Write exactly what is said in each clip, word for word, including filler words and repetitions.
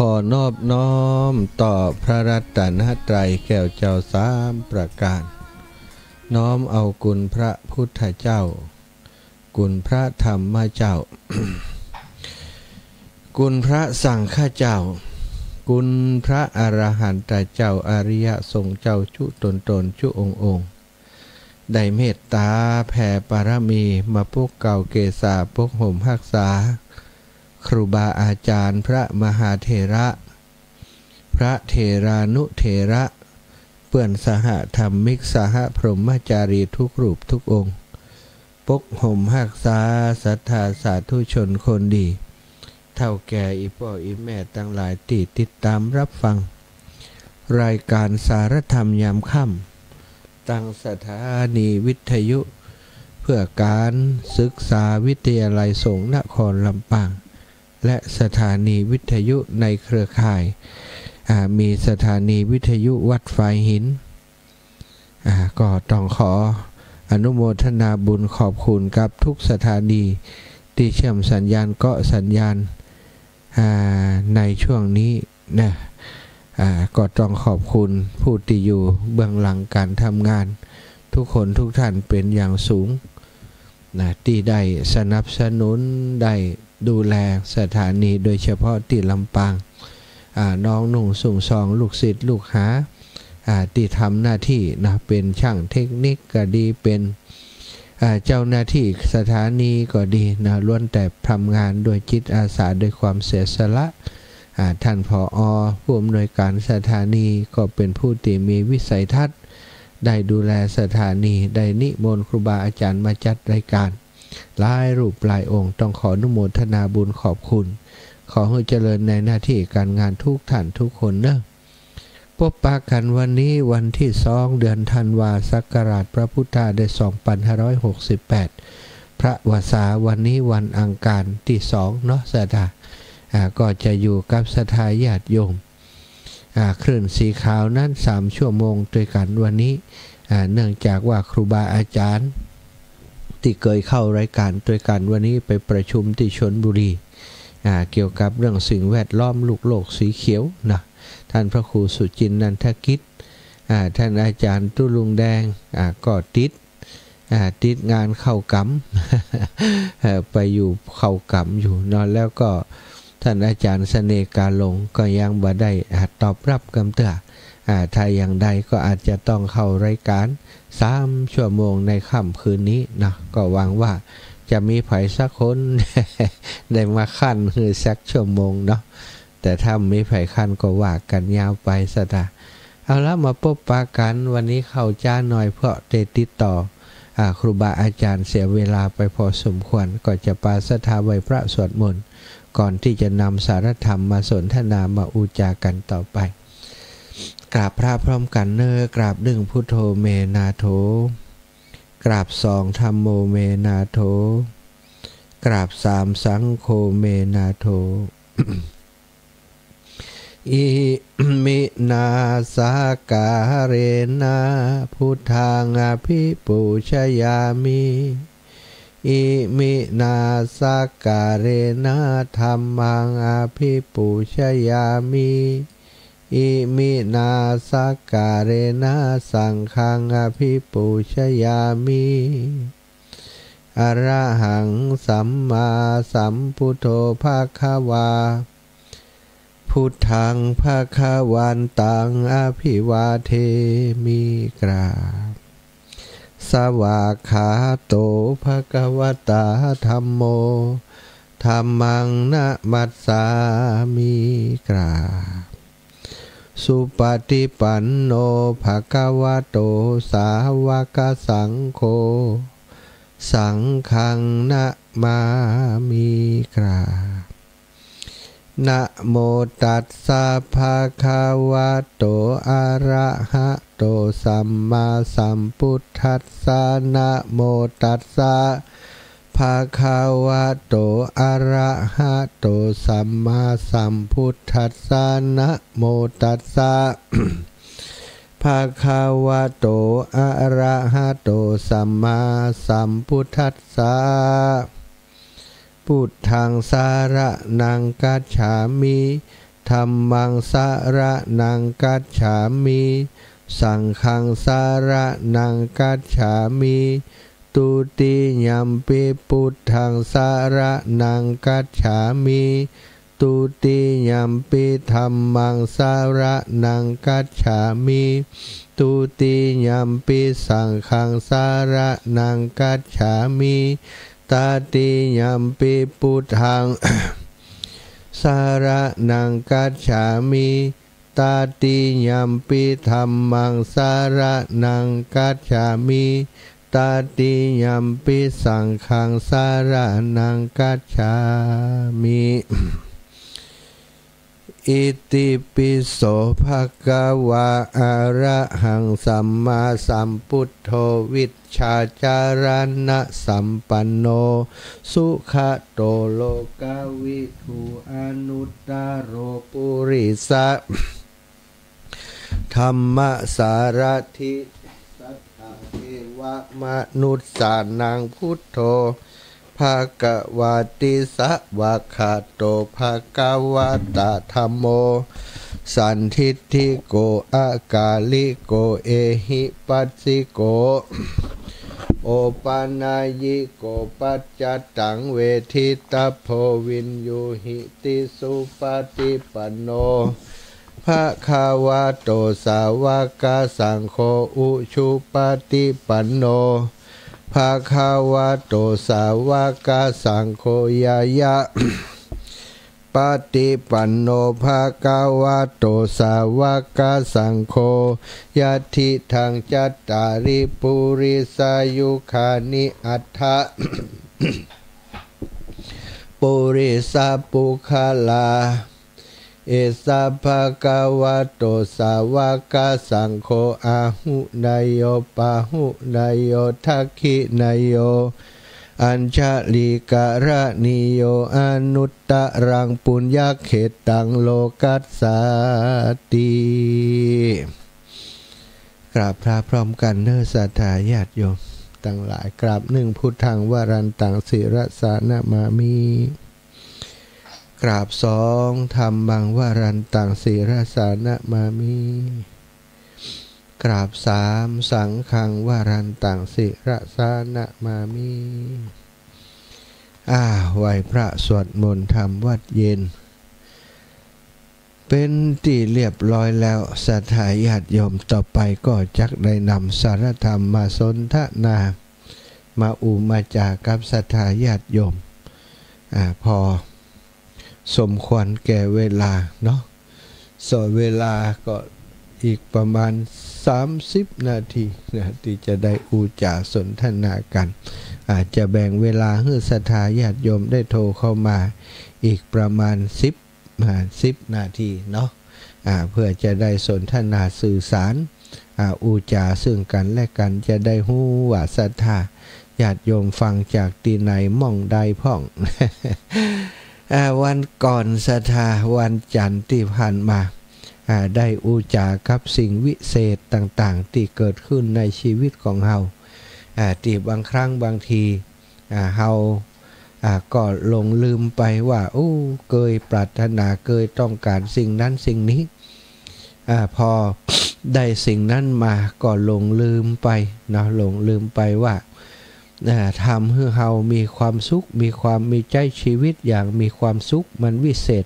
ขอนอบน้อมต่อพระรัตนตรัยแก้วเจ้าสามประการ น้อมเอาคุณพระพุทธเจ้า คุณพระธรรมเจ้า คุณพระสังฆเจ้า คุณพระอรหันตเจ้า อริยสงฆ์เจ้า จุ๊ตนตน จุ๊องค์องค์ ได้เมตต๋าแผ่ปารมี มาปกเกล้าเกษา ปกห่มฮักษา ครูบาอาจ๋ารย์ พระมหาเถระ พระเถรานุเถระ เปื้อนสหธรรมิก สหพรหมจารี ทุกรูปทุกองค์ ปกห่มฮักษาศรัทธาสาธุชนคนดี เฒ่าแก่อี่ป้ออี่แม่ตังหลายตี้ติดต๋ามฮับฟัง รายก๋านสารธรรมยามค่ำ ตางสถานีวิทยุเพื่อก๋านศึกษาวิทยาลัยสงฆ์นครลำปาง และสถานีวิทยุในเครือข่าย อ่า มีสถานีวิทยุวัดฝายหิน อ่า ก็ต้องขออนุโมทนาบุญขอบคุณกับทุกสถานีตี้เชื่อมสัญญาณ เกาะสัญญาณ อ่า ในช่วงนี้นะ อ่า ก็ต้องขอบคุณผู้ตี้อยู่เบื้องหลังก๋านทำงาน ทุกคนทุกท่านเป๋นอย่างสูง นะ ตี้ได้สนับสนุน ได้ดูแลสถานี โดยเฉพาะตี้ลำปาง อ่า น้องนุ่ง สุงซอง ลูกศิษย์ลูกหา อ่า ตี้ทำหน้าตี้นะ เป๋นจ้างเทคนิคก็ดี เป๋น อ่า เจ้าหน้าตี้สถานีก็ดีนะ ล้วนแต่ทำงานด้วยจิตอาสา ด้วยความเสียสละ อ่า ท่าน ผอ ผู้อำนวยก๋านสถานี ก็เป๋นผู้ตี้มีวิสัยทัศน์ ได้ดูแลสถานี ได้นิมนต์ครูบาอาจ๋ารย์มาจัดรายก๋าน หลายรูปหลายองค์ ต้องขออนุโมทนาบุญขอบคุณ ขอหื้อเจริญในหน้าตี้ก๋านงานทุกท่านทุกคนเนาะ ปบปะกั๋นวันนี้วันตี้สอง เดือนธันวา ศักราชพระพุทธาได้สองปันห้าร้อยหกสิบแปด พระวสา วันนี้วันอังคารตี้สองเนาะ ศรัทธา อ่า ก็จะอยู่กับศรัทธาญาติโยม อ่า คลื่นสีขาวนั้นสามชั่วโมงตวยกั๋นวันนี้ อ่า เนื่องจากว่าครูบาอาจ๋ารย์ตี้เกยเข้ารายก๋านตวยกั๋นวันนี้ไปประชุมตี้ชลบุรี อ่า เกี่ยวกับเรื่องสิ่งแวดล้อม ลูกโลกสีเขียวนะ ท่านพระครูสุจินต์ นันทกิจ อ่า ท่านอาจ๋ารย์ตุ๊ลุงแดง อ่า ก็ติด อ่า ติดงานเข้ากรรม เอ่อ ไปอยู่เข้ากรรมอยู่เนาะ แล้วก็ท่านอาจ๋ารย์เสน่ห์ กาหลง ก็ยังบ่ได้ อ่า ตอบฮับกำเตื้อ อ่า ถ้าอย่างใดก็อาจจะต้องเข้ารายก๋านสามชั่วโมงในค่ำคืนนี้เนาะ ก็หวังว่าจะมีใผสักคน ได้มาคั่นหื้อสักชั่วโมงเนาะ แต่ถ้าบ่มีใผคั่นก็ว่ากั๋นยาวไป ศรัทธา เอาละ มาปบปะกั๋นวันนี้เข้าจ๊าหน่อย เพราะได้ติดต่อ อ่า ครูบาอาจ๋ารย์เสียเวลาไปพอสมควร ก็จะปาศรัทธาไหว้พระสวดมนต์ ก่อนตี้จะนำสารธรรมมาสนทนา มาอู้จ๋ากั๋นต่อไป กราบพระพร้อมกั๋นเนาะ กราบนึ่ง พุทโธ เม นาโถ กราบสอง ธัมโม เม นาโถ กราบสาม สังโฆ เม นาโถ อิมินาสะกาเรนะ พุทธัง อภิปูชยามิ อิมินาสะกาเรนะ ธัมมัง อภิปูชยามิ อิมินาสะกาเรนะ สังฆัง อภิปูชยามิ อะระหัง สัมมาสัมพุทโธ ภะคะวา พุทธัง ภะคะวันตัง อะภิวาเทมิ กราบ สวากขาโต ภะคะวะตา ธัมโม ธัมมัง นะมัสสามิ กราบ สุปะฏิปันโน ภะคะวะโต สาวะกะสังโฆ สังฆัง นะมามิ กราบ นะโมตัสสะ ภะคะวะโต อะระหะโต สัมมาสัมพุทธัสสะ นะโมตัสสะ ภะคะวะโต อะระหะโต สัมมาสัมพุทธัสสะ นะโมตัสสะ ภะคะวะโต อะระหะโต สัมมาสัมพุทธัสสะ พุทธัง สะระณัง คัจฉามิ ธั ธัมมังสะระณังกัจฉามิ สังฆังสะระณังกัจฉามิ ทุติยัมปิพุทธังสะระณังกัจฉามิ ทุติยัมปิธัมมังสะระณังกัจฉามิ ทุติยัมปิสังฆังสะระณังกัจฉามิ ตติยัมปิพุทธังสะระณังกัจฉามิ ตติยัมปิธัมมังสะระณังกัจฉามิ ตติยัมปิสังฆังสะระณังกัจฉามิ อิติปิโสภะคะวา อะระหังสัมมาสัมพุทโธ วิชชาจารณสัมปันโน สุขะโตโลกะวิทู อนุตตะโรปุริสะธัมมะสารถิ สัทธาเทวะมนุสสานังพุทโธ ภะคะวาติ สะวากขาโต ภะคะวะตะธัมโม สันทิฏฐิโก อะกาลิโก เอหิปัสสิโก โอปะนายิโก ปัจจัตตังเวทิตัพโพ วิญญูหิติสุปะติปันโน ภะคะวะโต สาวะกะสังโฆ อุชุปะติปันโน ภะคะวะโต สาวะกะสังโฆ ญาญาปะติปันโน ภะคะวะโต สาวะกะสังโฆ ยัตถิตัง จัตตาริ ปุริสายุคานิ อัตถะ ปุริสะปุคคลา เอสะภะคะวะโต สาวะกะสังโฆ อาหุเนยโย ปาหุเนยโย ทักขิเนยโย อัญชลีกะระณีโย อนุตตะรังปุญญะเขตตัง โลกัสสาติ กราบพระพร้อมกั๋นเน่อ ศรัทธาญาติโยมตังหลาย กราบหนึ่ง พุทธังวรันตัง ศิรสานะมามิ กราบสอง ธัมมังวรันตัง ศิรสานะมามิ กราบสาม สังฆังวรันตัง ศิรสานะมามิ อ่า ไหว้พระสวดมนต์ธรรมวัตรเย็น เป๋นตี้เรียบร้อยแล้ว ศรัทธาญาติโยม ต่อไปก็จักได้นำสารธรรมมาสนทนา มาอู้มาจ๋ากับศรัทธาญาติโยม อ่า พอสมควรแก่เวลาเนาะ ส่วนเวลาก็อีกประมาณสามสิบนาทีนะ ตี้จะได้อู้จ๋าสนทนากั๋น อาจจะแบ่งเวลาหื้อศรัทธาญาติโยมได้โทรเข้ามาอีกประมาณสิบ อ่า สิบนาทีเนาะ อ่า เพื่อจะได้สนทนาสื่อสาร อ่า อู้จ๋าซึ่งกั๋นและกั๋น จะได้ฮู้ว่าศรัทธาญาติโยมฟังจากตี้ไหนหม่องใดพ่อง อ่า วันก่อนศรัทธา วันจันทร์ตี้ผ่านมา อ่า ได้อู้จ๋ากับสิ่งวิเศษต่างๆ ตี้เกิดขึ้นในชีวิตของเฮา อ่า ตี้บางครั้งบางที อ่า เฮา อ่า ก็หลงลืมไปว่า โอ้ เกยปรารถนา เกยต้องการสิ่งนั้นสิ่งนี้ อ่า พอได้สิ่งนั้นมาก็หลงลืมไปเนาะ หลงลืมไปว่า อ่า ทำหื้อเฮามีความสุข มีความ มีใจ๊ชีวิตอย่างมีความสุข มันวิเศษ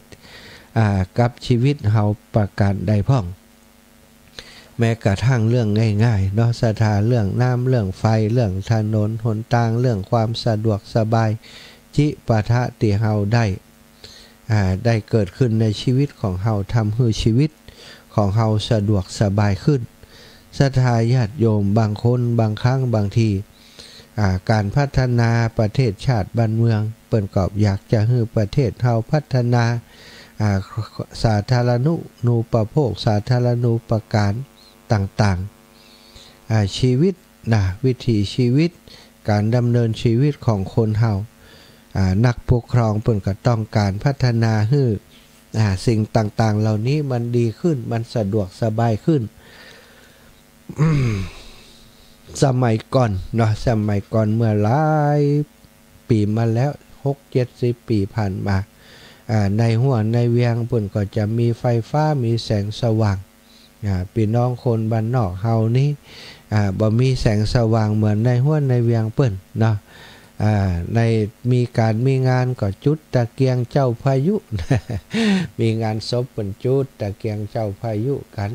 อ่า กับชีวิตเฮาประการใดพ่อง แม้กระทั่งเรื่องง่ายๆ เนาะ ศรัทธา เรื่องน้ำ เรื่องไฟ เรื่องถนนหนตาง เรื่องความสะดวกสบาย จิปาถะตี้เฮาได้ อ่า ได้เกิดขึ้นในชีวิตของเฮา ทำหื้อชีวิตของเฮาสะดวกสบายขึ้น ศรัทธาญาติโยม บางคนบางครั้งบางที อ่า ก๋านพัฒนาประเทศชาติบ้านเมือง เปิ้นก็อยากจะหื้อประเทศเฮาพัฒนา อ่า สาธารณูปโภค สาธารณูปการต่างๆ อ่า ชีวิตนะ วิถีชีวิต ก๋านดำเนินชีวิตของคนเฮา อ่า นักปกครองเปิ้นก็ต้องก๋านพัฒนาหื้อ อ่า สิ่งต่างๆ เหล่านี้มันดีขึ้น มันสะดวกสบายขึ้น สมัยก่อนเนาะ สมัยก่อนเมื่อหลายปี๋มาแล้ว หกเจ็ดสิบปี๋ผ่านมา อ่า ในหัวในเวียงเปิ้นก็จะมีไฟฟ้า มีแสงสว่าง อ่า ปี้น้องคนบ้านนอกเฮานี้ อ่า บ่มีแสงสว่างเหมือนในหัวในเวียงเปิ้นเนาะ อ่า ในมีก๋านมีงานก็จุดตะเกียงเจ้าพายุ มีงานศพเปิ้นจุดตะเกียงเจ้าพายุกั๋น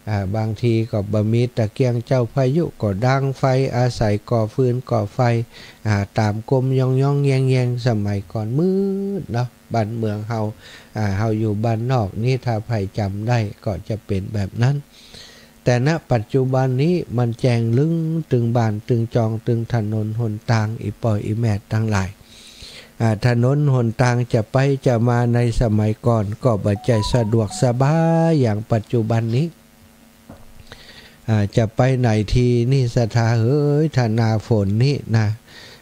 อ่า บางทีก็บ่มีตะเกียงเจ้าพายุก็ดังไฟ อาศัยก่อฟืนก่อไฟ อ่า ต๋ามก๋มย้องๆ แย้งๆ สมัยก่อนมืดเนาะ บ้านเมืองเฮา อ่า เฮาอยู่บ้านนอกนี้ ถ้าใผจ๋ำได้ก็จะเป๋นแบบนั้น แต่ ณ ปัจจุบันนี้มันแจ้งลึงตึงบ้านตึงจอง ตึงถนนหนตาง อี่ป้ออี่แม่ตังหลาย อ่า ถนนหนตางจะไปจะมาในสมัยก่อนก็บ่ใจ้สะดวกสบายอย่างปัจจุบันนี้ อ่า จะไปไหนทีนี่ศรัทธาเหย ถ้าหน้าฝนนี่นะ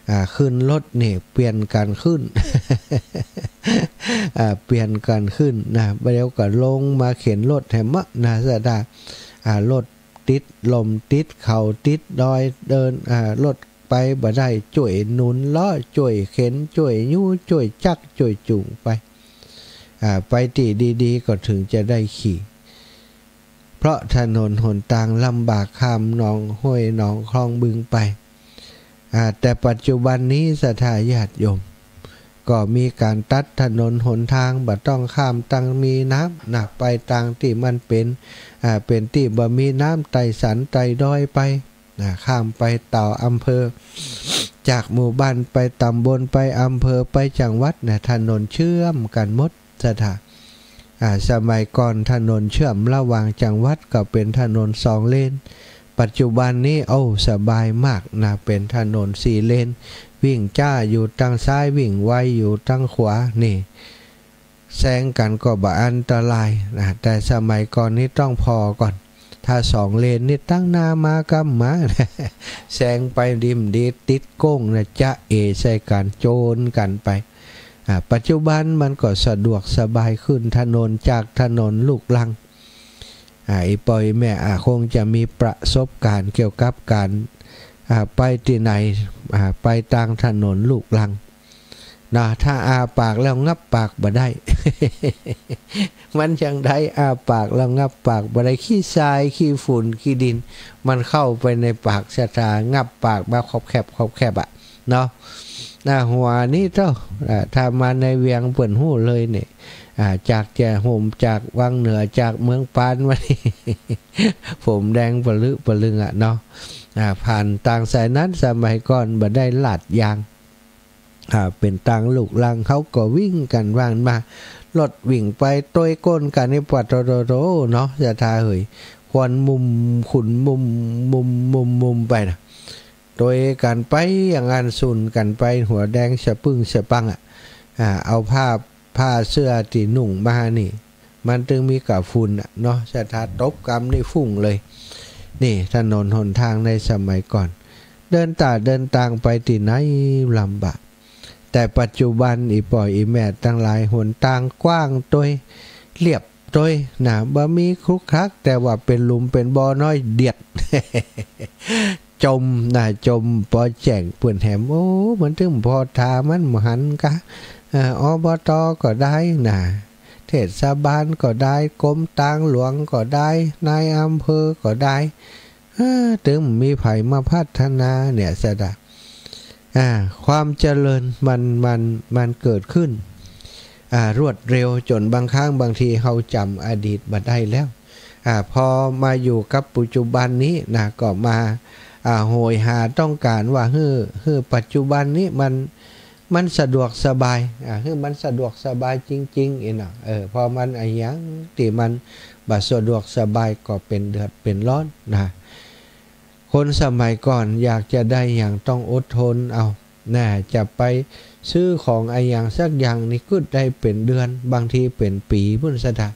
อ่า ขึ้นรถนี่เปลี่ยนกั๋นขึ้น อ่า เปลี่ยนกั๋นขึ้นนะ บ่าเดี่ยวก็ลงมาเข็นรถแหมเนาะนะศรัทธา อ่า รถติดหล่มติดเขาติดดอยเดิน อ่า รถไปบ่ได้ จ้วยหนุนล้อ จ้วยเข็น จ้วยยู้ จ้วยจัก จ้วยจูงไป อ่า ไปตี้ดีๆ ก็ถึงจะได้ขี่ เพราะถนนหนตางลำบาก ข้ามหนองห้วยหนองคลองบึงไป อ่า แต่ปัจจุบันนี้ศรัทธาญาติโยม ก็มีก๋านตัดถนนหนตาง บ่ต้องข้ามตางมีน้ำนะ ไปตางตี้มันเป๋น อ่า เป๋นตี้บ่มีน้ำ ไต่สันไต่ดอยไปนะ ข้ามไปต๋ามอำเภอ จากหมู่บ้านไปต๋ำบล ไปอำเภอ ไปจังหวัดนะ ถนนเชื่อมกั๋นหมด ศรัทธา อ่า สมัยก่อนถนนเชื่อมระหว่างจังหวัดก็เป๋นถนนสองเลน ปัจจุบันนี้ โอ้ สบายมากนะ เป๋นถนนสี่เลน วิ่งจ๊าอยู่ตางซ้าย วิ่งไวอยู่ตางขวา นี่ แซงกั๋นก็บ่อันตรายนะ แต่สมัยก่อนนี้ต้องผ่อก่อน ถ้าสองเลนนี่ตางหน้ามาก้ำมา แซงไปดีบ่ดีติดโก๊งนะ จ๊ะเอใส่กั๋น โจนกั๋นไป อ่า ปัจจุบันมันก็สะดวกสบายขึ้น ถนนจากถนนลูกรัง อ่า อี่ป้ออี่แม่ อ่า คงจะมีประสบก๋ารณ์เกี่ยวกับก๋าน อ่า ไปตี้ไหน อ่า ไปตางถนนลูกรังนะ ถ้าอ้าปากแล้วงับปากบ่ได้ มันจั่งใด อ้าปากแล้วงับปากบ่ได้ ขี้ทราย ขี้ฝุ่น ขี้ดิน มันเข้าไปในปากศรัทธา งับปากมาคอบแคบ คอบแคบอะ เนาะ อ่า หัวนี้เต้า อ่า ถ้ามาในเวียงเปิ้นฮู้เลยเนี่ย อ่า จากแจ้ห่ม จากวังเหนือ จากเมืองปานมานี่ ผมแดงปะลึปะลึงอะเนาะ อ่า ผ่านตางสายนั้น สมัยก่อนบ่ได้ลาดยาง อ่า เป๋นตางลูกรัง เขาก็วิ่งกั๋นว่านมา รถวิ่งไปตวยก้นกั๋นนี่ ปะโถๆๆ เนาะ ศรัทธาเหย ควันมุม ขุ่นมุม มุม มุม มุมไปนะ ตวยกั๋นไปอย่างอั้น สุนกั๋นไป หัวแดงสะปึ้งสะปังอะ อ่า เอาผ้า ผ้าเสื้อตี้นุ่งมานี่ มันตึงมีก้าฝุ่นอะเนาะ ศรัทธา ตบกำนี่ฟุ้งเลย นี่ถนนหนตางในสมัยก่อน เดินต๋าเดินตางไปตี้ไหนลำบาก แต่ปัจจุบันอี่ป้ออี่แม่ตังหลาย หนตางกว้างตวย เรียบตวยนะ บ่มีขรุขระ แต่ว่าเป๋นหลุมเป๋นบ่อน้อยเดียด จ่มนะ จ่ม ปอแจ้งเปิ้นแหม โอ้ มันตึงปอตา มันบ่หันกา เอ่อ อบต.ก็ได้นะ เทศบาลก็ได้ กรมตางหลวงก็ได้ นายอำเภอก็ได้ เออ ตึงมีใผมาพัฒนาเนี่ยศรัทธา อ่า ความเจริญมัน มัน มันเกิดขึ้น อ่า รวดเร็วจ๋นบางครั้งบางทีเฮาจ๋ำอดีตบ่ได้แล้ว อ่า พอมาอยู่กับปัจจุบันนี้นะ ก็มา อ่า โหยหาต้องก๋านว่า หื้อ หื้อปัจจุบันนี้มัน มันสะดวกสบาย อ่า หื้อมันสะดวกสบายจริงๆ อี้เนาะ เออ พอมันอะหยังตี้มันบ่สะดวกสบายก็เป๋นเดือดเป๋นร้อนนะ คนสมัยก่อนอยากจะได้หยังต้องอดทนเอา นะ จะไปซื้อของอะหยังสักอย่างนี่กึ๊ดได้เป๋นเดือน บางทีเป๋นปี๋ปู้นศรัทธา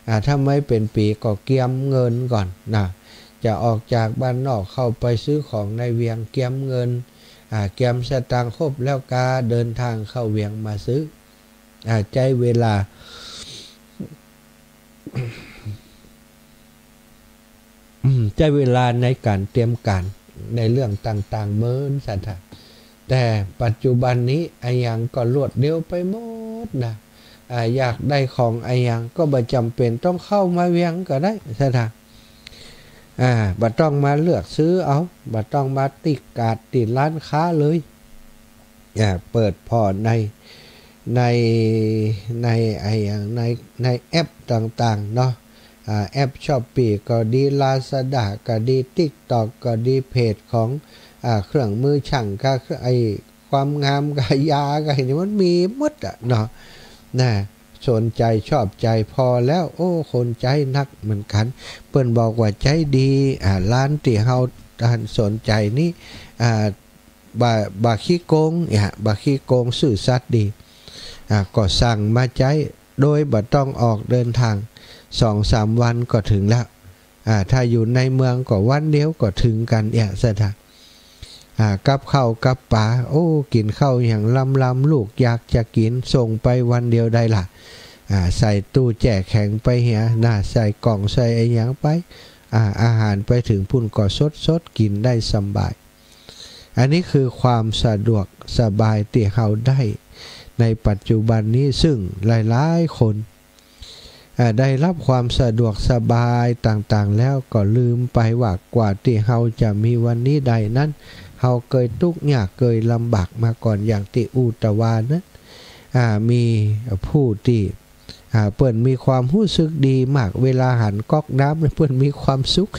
อ่า ถ้าไม่เป๋นปี๋ก็เกียมเงินก่อนนะ จะออกจากบ้านนอกเข้าไปซื้อของในเวียงเกียมเงิน อ่า เกียมสตางค์ครบแล้วก็เดินตางเข้าเวียงมาซื้อ อ่า ใจ๊เวลา อืม ใจ๊เวลาในก๋านเตรียมก๋านในเรื่องต่างๆ เมินศรัทธา แต่ปัจจุบันนี้อะหยังก็รวดเร็วไปหมดนะ อ่า อยากได้ของอะหยังก็บ่จ๋ำเป๋นต้องเข้ามาเวียงก็ได้ ศรัทธา อ่า บ่ต้องมาเลือกซื้อเอา บ่ต้องมาติดกาดติดร้านค้าเลย อ่า เปิดผ่อใน ใน ในอะหยัง ใน ในแอปต่างๆ เนาะ อ่า แอปช้อปปี้ก็ดี ลาซาด้าก็ดี ติ๊กต็อกก็ดี เพจของ อ่า เครื่องมือช่างก็ ไอ้ ความงามก็ ยาก็ นี่มันมีหมดอะเนาะ นะ สนใจ๋ชอบใจ๋ผ่อแล้ว โอ้ คนใจ๊นักเหมือนกั๋น เปิ้นบอกว่าใจ๊ดี อ่า ร้านตี้เฮา อ่า สนใจ๋นี้ อ่า บ่ บ่ขี้โกง เนี่ย บ่ขี้โกง ซื่อสัตย์ดี อ่า ก็สั่งมาใจ๊ โดยบ่ต้องออกเดินตาง สองสามวันก็เถิงแล้ว อ่า ถ้าอยู่ในเมืองก็วันเดียวก็เถิงกั๋น เนี่ย ศรัทธา อ่า กับข้าวกับป๋า โอ้ กิ๋นข้าวหยังลำๆ ลูกอยากจะกิ๋น ส่งไปวันเดียวได้ละ อ่า ใส่ตู้แจ้แข็งไปเหีย นะ ใส่ก่องใส่อะหยังไป อ่า อาหารไปเถิงปุ้นก็สดๆ กิ๋นได้สำบาย อันนี้คือความสะดวกสบายตี้เฮาได้ในปัจจุบันนี้ ซึ่งหลายๆ คน อ่า ได้ฮับความสะดวกสบายต่างๆ แล้วก็ลืมไปว่ากว่าตี้เฮาจะมีวันนี้ได้นั้น เฮาเกยตุ๊กข์ยากเกยลำบากมาก่อน อย่างตี้อู้ตะวานั้น อ่า มีผู้ตี้ อ่า เปิ้นมีความฮู้สึกดีมาก เวลาหันก๊อกน้ำ เปิ้นมีความสุข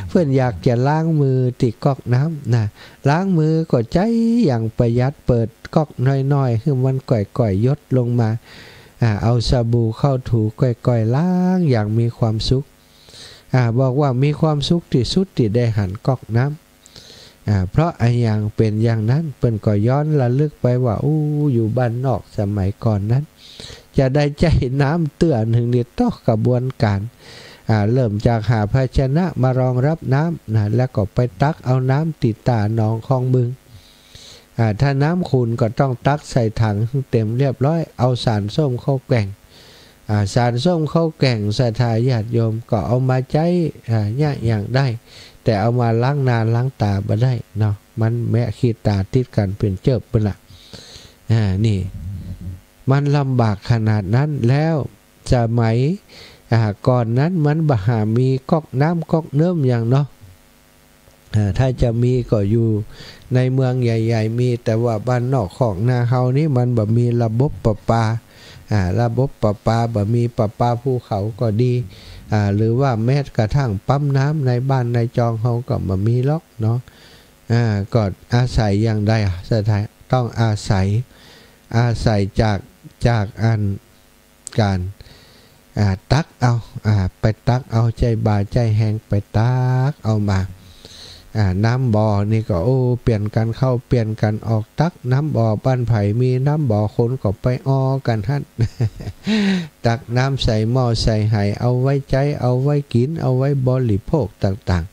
เปิ้นอยากจะล้างมือตี้ก๊อกน้ำนะ ล้างมือก็ใจ๊อย่างประหยัด เปิดก๊อกน้อยๆ หื้อมันก่อยๆ หยดลงมา อ่า เอาสบู่เข้าถูก่อยๆ ล้างอย่างมีความสุข อ่า บอกว่ามีความสุขตี้สุดตี้ได้หันก๊อกน้ำ อ่า เพราะอะหยังเป๋นอย่างนั้น เปิ้นก็ย้อนระลึกไปว่า อู้ อยู่บ้านนอกสมัยก่อนนั้น จะได้ใจ๊น้ำเตื้อนึ่งนี่ต้องกระบวนก๋าน อ่า เริ่มจากหาภาชนะมารองฮับน้ำนะ แล้วก็ไปตักเอาน้ำตี้ต้าหนองคองบึง อ่า ถ้าน้ำขุ่นก็ต้องตักใส่ถังหื้อเต๋มเรียบร้อย เอาสารส้มเข้าแกว่ง อ่า สารส้มเข้าแกว่ง ศรัทธาญาติโยมก็เอามาใจ๊ อ่า เยียะหยังได้ แต่เอามาล้างหน้าล้างต๋าบ่ได้เนาะ มันแมะขี้ต๋าติดกั๋นเป๋นเจิบปุ้นละ อ่า นี่ มันลำบากขนาดนั้น แล้วสมัย อ่า ก่อนนั้นมันบ่หามีก๊อกน้ำก๊อกเนิมหยังเนาะ อ่า ถ้าจะมีก็อยู่ในเมืองใหญ่ๆ มี แต่ว่าบ้านนอกคอกนาเฮานี่มันบ่มีระบบประปา อ่า ระบบประปา บ่มีประปาภูเขาก็ดี อ่า หรือว่าแม้กระทั่งปั๊มน้ำในบ้านในจองเฮาก็บ่มีหรอกเนาะ อ่า ก็อาศัยอย่างใด ศรัทธา ต้องอาศัย อาศัยจาก จากอัน ก๋าน อ่า ตักเอา อ่า ไปตักเอา ใจ๊บ่าใจ๊แฮงไปตักเอามา อ่า น้ำบ่อนี่ก็ โอ้ เปลี่ยนกั๋นเข้า เปลี่ยนกั๋นออก ตักน้ำบ่อ บ้านใผมีน้ำบ่อคนก็ไปออกั๋นหั้น ตักน้ำใส่หม้อใส่ไห เอาไว้ใจ๊ เอาไว้กิ๋น เอาไว้บริโภคต่าง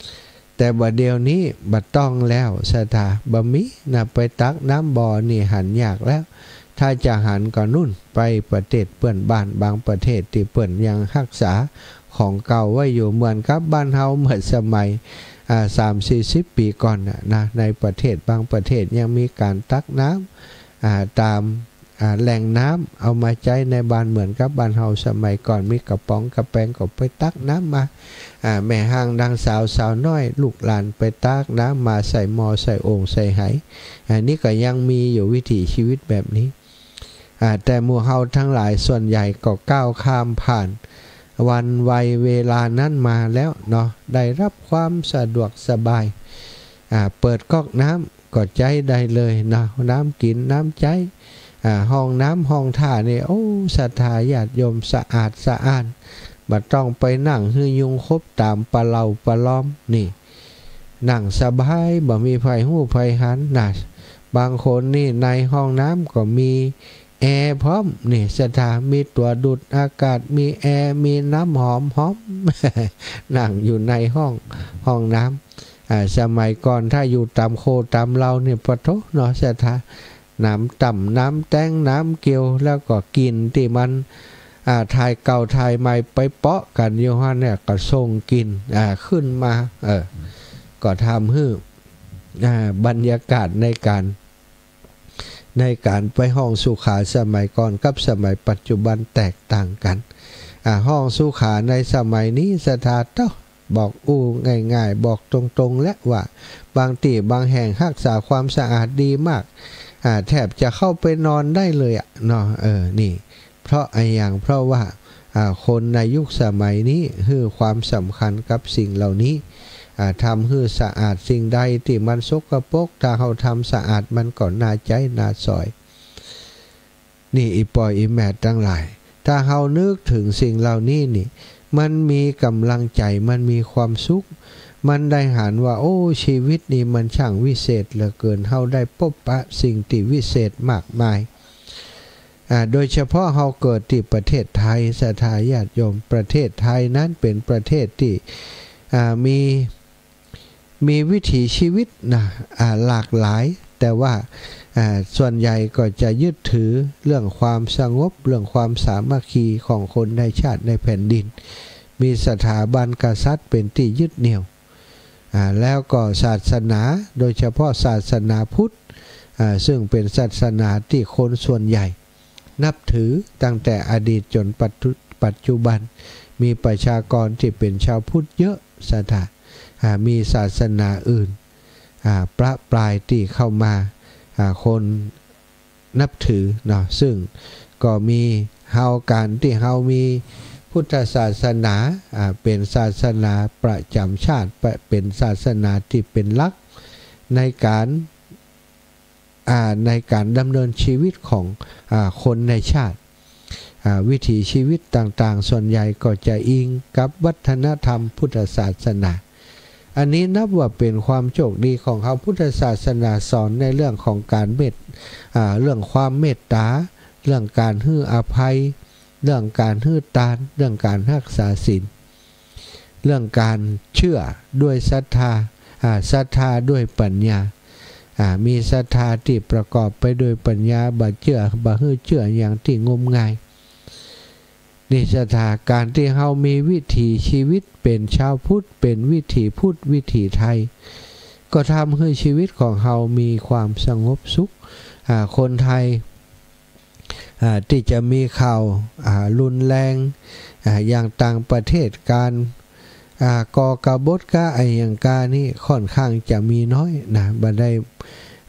ๆ แต่บ่าเดี่ยวนี้บ่ต้องแล้ว ศรัทธา บ่มีนะ ไปตักน้ำบ่อนี่หันยากแล้ว ถ้าจะหันก็นู่น ไปประเทศเปื้อนบ้าน บางประเทศตี้เปิ้นยังฮักษาของเก่าไว้อยู่ เหมือนกับบ้านเฮาเมื่อสมัย อ่า สามสี่สิบปี๋ก่อนน่ะนะ ในประเทศบางประเทศยังมีก๋านตักน้ำ อ่า ต๋าม อ่า แหล่งน้ำ เอามาใจ๊ในบ้านเหมือนกับบ้านเฮาสมัยก่อน มีกระป๋องกระแปงก็ไปตักน้ำมา อ่า แม่ฮ้างนางสาว สาวน้อย ลูกหลานไปตักน้ำมาใส่หม้อใส่โอ่งใส่ไห อันนี้ก็ยังมีอยู่วิถีชีวิตแบบนี้ อ่า แต่หมู่เฮาทั้งหลายส่วนใหญ่ก็ก้าวข้ามผ่านวันวัยเวลานั้นมาแล้วเนาะ ได้ฮับความสะดวกสบาย อ่า เปิดก๊อกน้ำ ก็ใจ๊ได้เลยเนาะ น้ำกิ๋น น้ำใจ๊ อ่า ห้องน้ำห้องท่านี่ โอ้ ศรัทธาญาติโยม สะอาดสะอ้าน บ่ต้องไปนั่งหื้อยุงขบต๋ามปะเหล่าปะลอม นี่ นั่งสบาย บ่มีใผฮู้ใผหันนะ บางคนนี่ในห้องน้ำก็มีแอร์พร้อม นี่ ศรัทธา มีตั๋วดูดอากาศ มีแอร์ มีน้ำหอมหอม นั่งอยู่ในห้อง ห้องน้ำ อ่า สมัยก่อนถ้าอยู่ต๋ามโคต๋ามเหล่านี่ ปะโธ่เนาะ ศรัทธา น้ำต้ม น้ำแต๊ง น้ำเกียว แล้วก็กลิ่นตี้มัน อ่า ถ่ายเก่าถ่ายใหม่ไปเปาะกั๋นอยู่หั้นเนี่ย ก็ส่งกลิ่น อ่า ขึ้นมา เออ ก็ทำหื้อ อ่า บรรยากาศในก๋าน ในก๋านไปฮ้องสุขาสมัยก่อนกับสมัยปัจจุบันแตกต่างกั๋น อ่า ฮ้องสุขาในสมัยนี้ศรัทธาเต๊าะ บอกอู้ง่ายๆ บอกตรงๆ แหละว่า บางตี้บางแห่งฮักษาความสะอาดดีมาก อ่า แทบจะเข้าไปนอนได้เลยอะเนาะ เออ นี่ เพราะอะหยัง เพราะว่า อ่า คนในยุคสมัยนี้หื้อความสำคัญกับสิ่งเหล่านี้ อ่า ทำหื้อสะอาด สิ่งใดตี้มันสกปรก ถ้าเฮาทำสะอาดมันก็น่าใจ๊น่าสอย นี่ อี่ป้ออี่แม่ตังหลาย ถ้าเฮานึกเถิงสิ่งเหล่านี้นี่ มันมีก๋ำลังใจ๋ มันมีความสุข มันได้หันว่า โอ้ ชีวิตนี่มันช่างวิเศษเหลือเกิน เฮาได้ปบปะสิ่งตี้วิเศษมากมาย อ่า โดยเฉพาะเฮาเกิดตี้ประเทศไทย ศรัทธาญาติโยม ประเทศไทยนั้นเป๋นประเทศตี้ อ่า มี มีวิถีชีวิตนะ อ่า หลากหลาย แต่ว่า อ่า ส่วนใหญ่ก็จะยึดถือเรื่องความสงบ เรื่องความสามัคคีของคนในชาติในแผ่นดิน มีสถาบันกษัตริย์เป๋นตี้ยึดเหนี่ยว อ่า แล้วก็ศาสนา โดยเฉพาะศาสนาพุทธ อ่า ซึ่งเป๋นศาสนาตี้คนส่วนใหญ่นับถือตั้งแต่อดีตจ๋นปัจจุ ปัจจุบัน มีประชากรตี้เป๋นชาวพุทธเยอะ ศรัทธา อ่า มีศาสนาอื่น อ่า ประปรายตี้เข้ามา อ่า คนนับถือเนาะ ซึ่งก็มีเฮา ก๋านตี้เฮามีพุทธศาสนา อ่า เป๋นศาสนาประจ๋ำชาติ เป๋นศาสนาตี้เป๋นหลักในก๋าน อ่า ในก๋านดำเนินชีวิตของ อ่า คนในชาติ อ่า วิถีชีวิตต่างๆ ส่วนใหญ่ก็จะอิงกับวัฒนธรรมพุทธศาสนา อันนี้นับว่าเป๋นความโชคดีของเฮา พุทธศาสนาสอนในเรื่องของก๋านเมต อ่า เรื่องความเมตต๋า เรื่องก๋านหื้ออภัย เรื่องก๋านหื้อตาน เรื่องก๋านฮักษาศีล เรื่องก๋านเจื้อด้วยศรัทธา อ่า ศรัทธาด้วยปัญญา อ่า มีศรัทธาตี้ประกอบไปด้วยปัญญา บ่เจื้อ บ่หื้อเจื้ออย่างตี้งมงาย นี่ ศรัทธา ก๋านตี้เฮามีวิถีชีวิตเป๋นชาวพุทธ เป๋นวิถีพุทธ วิถีไทย ก็ทำหื้อชีวิตของเฮามีความสงบสุข อ่า คนไทย อ่า ตี้จะมีข่าว อ่า รุนแรง อ่า อย่างต่างประเทศ ก๋าน อ่า ก่อกบฏกาอะหยังกานี่ค่อนข้างจะมีน้อยนะ บ่ได้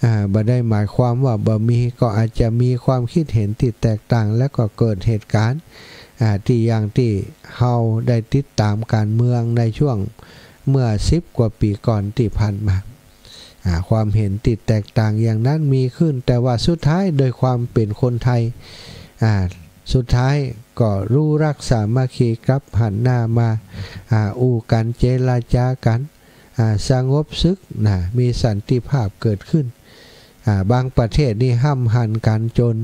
อ่า บ่ได้หมายความว่าบ่มี ก็อาจจะมีความคิดเห็นตี้แตกต่าง แล้วก็เกิดเหตุก๋ารณ์ อ่า ตี้อย่างตี้เฮาได้ติดต๋ามก๋านเมืองในช่วงเมื่อสิบกว่าปี๋ก่อนตี้ผ่านมา อ่า ความเห็นตี้แตกต่างอย่างนั้นมีขึ้น แต่ว่าสุดท้ายโดยความเป๋นคนไทย อ่า สุดท้ายก็รู้รักสามัคคี กลับหันหน้ามา อ่า อู้กั๋น เจรจากั๋น อ่า สงบศึกนะ มีสันติภาพเกิดขึ้น อ่า บางประเทศนี่ห้ำหันกั๋นจ๋น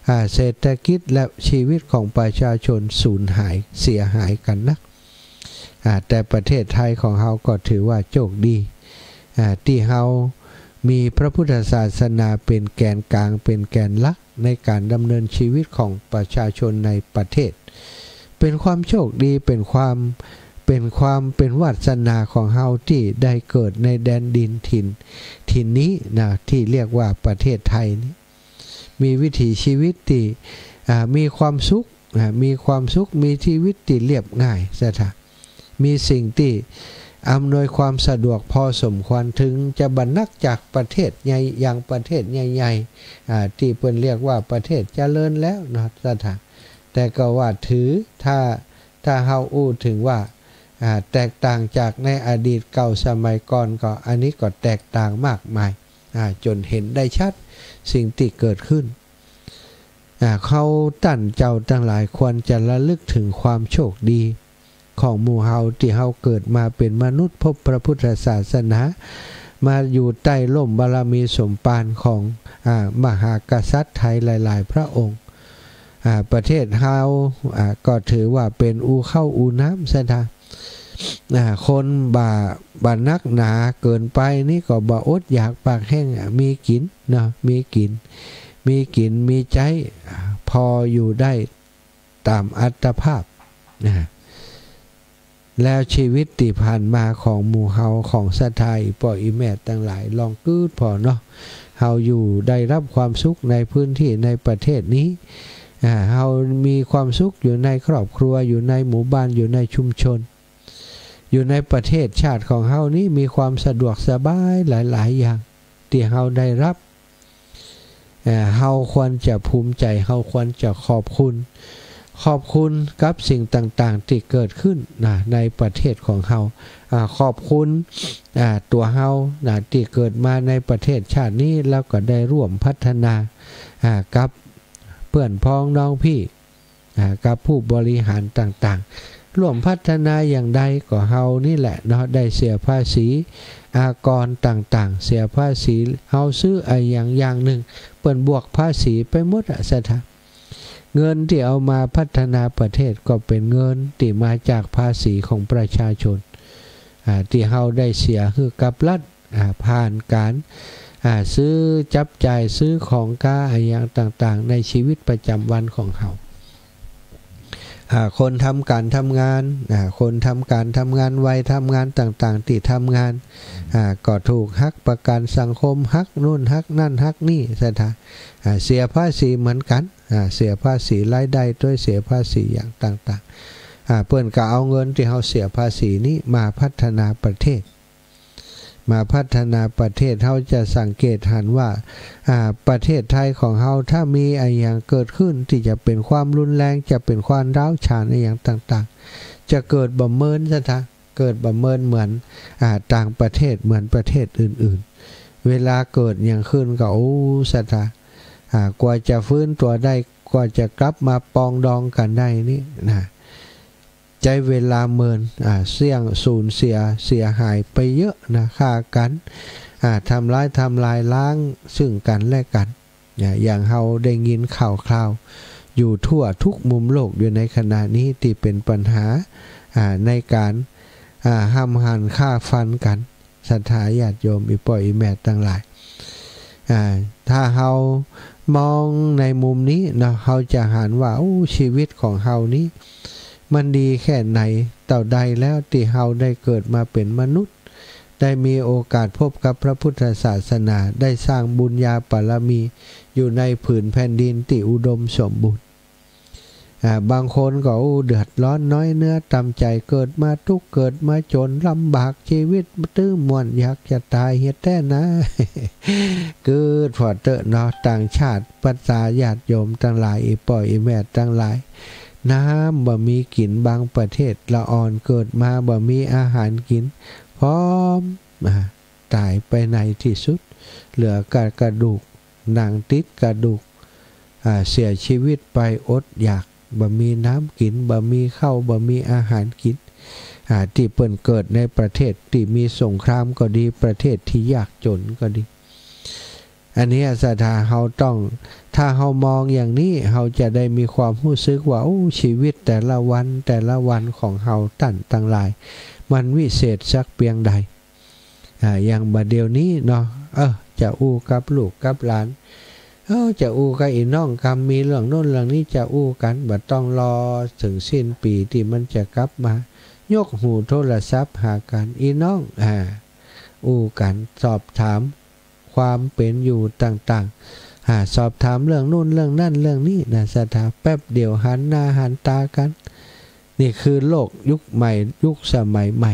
อ่า เศรษฐกิจและชีวิตของประชาชนสูญหาย เสียหายกั๋นนัก อ่า แต่ประเทศไทยของเฮาก็ถือว่าโชคดี อ่า ตี้เฮามีพระพุทธศาสนาเป๋นแก๋นกลาง เป๋นแก๋นหลักในก๋านดำเนินชีวิตของประชาชนในประเทศ เป๋นความโชคดี เป๋นความ เป๋นความ เป๋นวาสนาของเฮาตี้ได้เกิดในแดนดินถิ่น ถิ่นนี้นะ ตี้เรียกว่าประเทศไทยนี้ มีวิถีชีวิตตี้ อ่า มีความสุข อ่า มีความสุข มีชีวิตตี้เรียบง่าย ศรัทธา มีสิ่งตี้อำนวยความสะดวกพอสมควร เถิงจะบ่หนักจากประเทศใหญ่ อย่างประเทศใหญ่ๆ อ่า ตี้เปิ้นเรียกว่าประเทศเจริญแล้วเนาะ ศรัทธา แต่ก็ว่าถือ ถ้า ถ้าเฮาอู้เถิงว่า อ่า แตกต่างจากในอดีตเก่าสมัยก่อน ก็อันนี้ก็แตกต่างมากมาย อ่า จ๋นหันได้ชัดสิ่งตี้เกิดขึ้น อ่า เฮาต้านเจ้าตังหลายควรจะระลึกเถิงความโชคดีของหมู่เฮาตี้เฮาเกิดมาเป๋นมนุษย์ พบพระพุทธศาสนา มาอยู่ใต้ร่มบารมีสมภารของ อ่า มหากษัตริย์ไทยหลายๆ พระองค์ อ่า ประเทศเฮา อ่า ก็ถือว่าเป๋นอู่ข้าวอู่น้ำ ศรัทธา อ่า คนบ่ บ่หนักหนาเกินไป นี่ก็บ่อดอยากปากแห้ง อ่ะ มีกิ๋นเนาะ มีกิ๋น มีกิ๋น มีใจ๊ อ่า พออยู่ได้ต๋ามอัตภาพ นะ แล้วชีวิตตี้ผ่านมาของหมู่เฮา ของศรัทธาอี่ป้ออี่แม่ตังหลาย ลองกึ๊ดผ่อเนาะ เฮาอยู่ได้รับความสุขในพื้นที่ในประเทศนี้ อ่า เฮามีความสุขอยู่ในครอบครัว อยู่ในหมู่บ้าน อยู่ในชุมชน อยู่ในประเทศชาติของเฮานี้มีความสะดวกสบายหลายๆ อย่างตี้เฮาได้รับ เอ่อ เฮาควรจะภูมิใจ เฮาควรจะขอบคุณ ขอบคุณกับสิ่งต่างๆ ตี้เกิดขึ้นนะ ในประเทศของเฮา อ่า ขอบคุณ อ่า ตั๋วเฮานะ ตี้เกิดมาในประเทศชาตินี้ แล้วก็ได้ร่วมพัฒนา อ่า กับเปื้อนพ้องน้องพี่ อ่า กับผู้บริหารต่างๆ ร่วมพัฒนาอย่างใดก็เฮานี่แหละเนาะ ได้เสียภาษีอากรต่างๆ เสียภาษี เฮาซื้ออะหยังอย่างหนึ่ง เปิ้นบวกภาษีไปหมดอะ ศรัทธา เงินตี้เอามาพัฒนาประเทศก็เป๋นเงินตี้มาจากภาษีของประชาชน อ่า ตี้เฮาได้เสียหื้อกับรัฐ อ่า ผ่านก๋าน อ่า ซื้อจับจ่าย ซื้อของก๊าอะหยังต่างๆ ในชีวิตประจำวันของเฮา อ่า คนทำก๋านทำงาน อ่า คนทำก๋านทำงาน วัยทำงานต่างๆ ตี้ทำงาน อ่า ก็ถูกหักประกันสังคม หักนู่นหักนั่นหักนี่ ศรัทธา อ่า เสียภาษีเหมือนกั๋น อ่า เสียภาษีรายได้ตวย เสียภาษีอย่างต่างๆ อ่า เปิ้นก็เอาเงินตี้เฮาเสียภาษีนี้มาพัฒนาประเทศ มาพัฒนาประเทศ เฮาจะสังเกตหันว่า อ่า ประเทศไทยของเฮา ถ้ามีอะหยังเกิดขึ้นตี้จะเป๋นความรุนแรง จะเป๋นความร้าวฉานอะหยังต่างๆ จะเกิดบ่เหมือน ศรัทธา เกิดบ่เหมือนเหมือน อ่า ต่างประเทศ เหมือนประเทศอื่นๆ เวลาเกิดหยังขึ้นก็ โอ้ ศรัทธา อ่า กว่าจะฟื้นตั๋วได้ กว่าจะกลับมาปรองดองกั๋นได้นี่นะ ใจ๊เวลาเมิน อ่า เสี้ยง สูญเสีย เสียหายไปเยอะนะ ฆ่ากั๋น อ่า ทำร้าย ทำลายล้างซึ่งกั๋นและกั๋น เนี่ย อย่างเฮาได้ยินข่าวคราวอยู่ทั่วทุกมุมโลกอยู่ในขณะนี้ตี้เป๋นปัญหา อ่า ในก๋าน อ่า ห้ำหั่นฆ่าฟันกั๋น ศรัทธาญาติโยม อี่ป้ออี่แม่ตังหลาย อ่า ถ้าเฮามองในมุมนี้เนาะ เฮาจะหันว่า โอ้ ชีวิตของเฮานี้ มันดีแค่ไหนเต้าใดแล้วตี้เฮาได้เกิดมาเป๋นมนุษย์ ได้มีโอกาสพบกับพระพุทธศาสนา ได้สร้างบุญญาบารมีอยู่ในผืนแผ่นดินตี้อุดมสมบูรณ์ อ่า บางคนก็ โอ้ เดือดร้อนน้อยเนื้อต่ำใจ๋ เกิดมาตุ๊กข์ เกิดมาจ๋น ลำบาก ชีวิตบ่ตื้อม่วน อยากจะต๋ายเหียแต๊นา กึ๊ดผ่อเต๊อะเนาะ ต่างชาติ ประสาญาติโยมตังหลาย อี่ป้ออี่แม่ตังหลาย น้ำบ่มีกิ๋น บางประเทศละอ่อนเกิดมาบ่มีอาหารกิ๋น พร้อม อ่า ต๋ายไปในตี้สุด เหลือก้านกระดูก หนังติดกระดูก อ่า เสียชีวิตไปอดอยาก บ่มีน้ำกิ๋น บ่มีข้าว บ่มีอาหารกิ๋น อ่า ตี้เปิ้นเกิดในประเทศตี้มีสงครามก็ดี ประเทศตี้ยากจ๋นก็ดี อันนี้ศรัทธา เฮาต้อง ถ้าเฮามองอย่างนี้ เฮาจะได้มีความฮู้สึกว่า โอ้ ชีวิตแต่ละวัน แต่ละวันของเฮาต้านตังหลาย มันวิเศษสักเปียงใด อ่า อย่างบ่าเดี่ยวนี้เนาะ เออ จะอู้กับลูกกับหลาน เออ จะอู้กับอี่น้องกำ มีเรื่องโน้นเรื่องนี้จะอู้กั๋น บ่ต้องรอเถิงสิ้นปี๋ตี้มันจะกลับมา ยกหูโทรศัพท์หากั๋น อี่น้อง อ่า อู้กั๋น สอบถามความเป๋นอยู่ต่างๆ อ่า สอบถามเรื่องโน้นเรื่องนั้นเรื่องนี้นะ ศรัทธา แป๊บเดียวหันหน้าหันต๋ากั๋น นี่คือโลกยุคใหม่ ยุคสมัยใหม่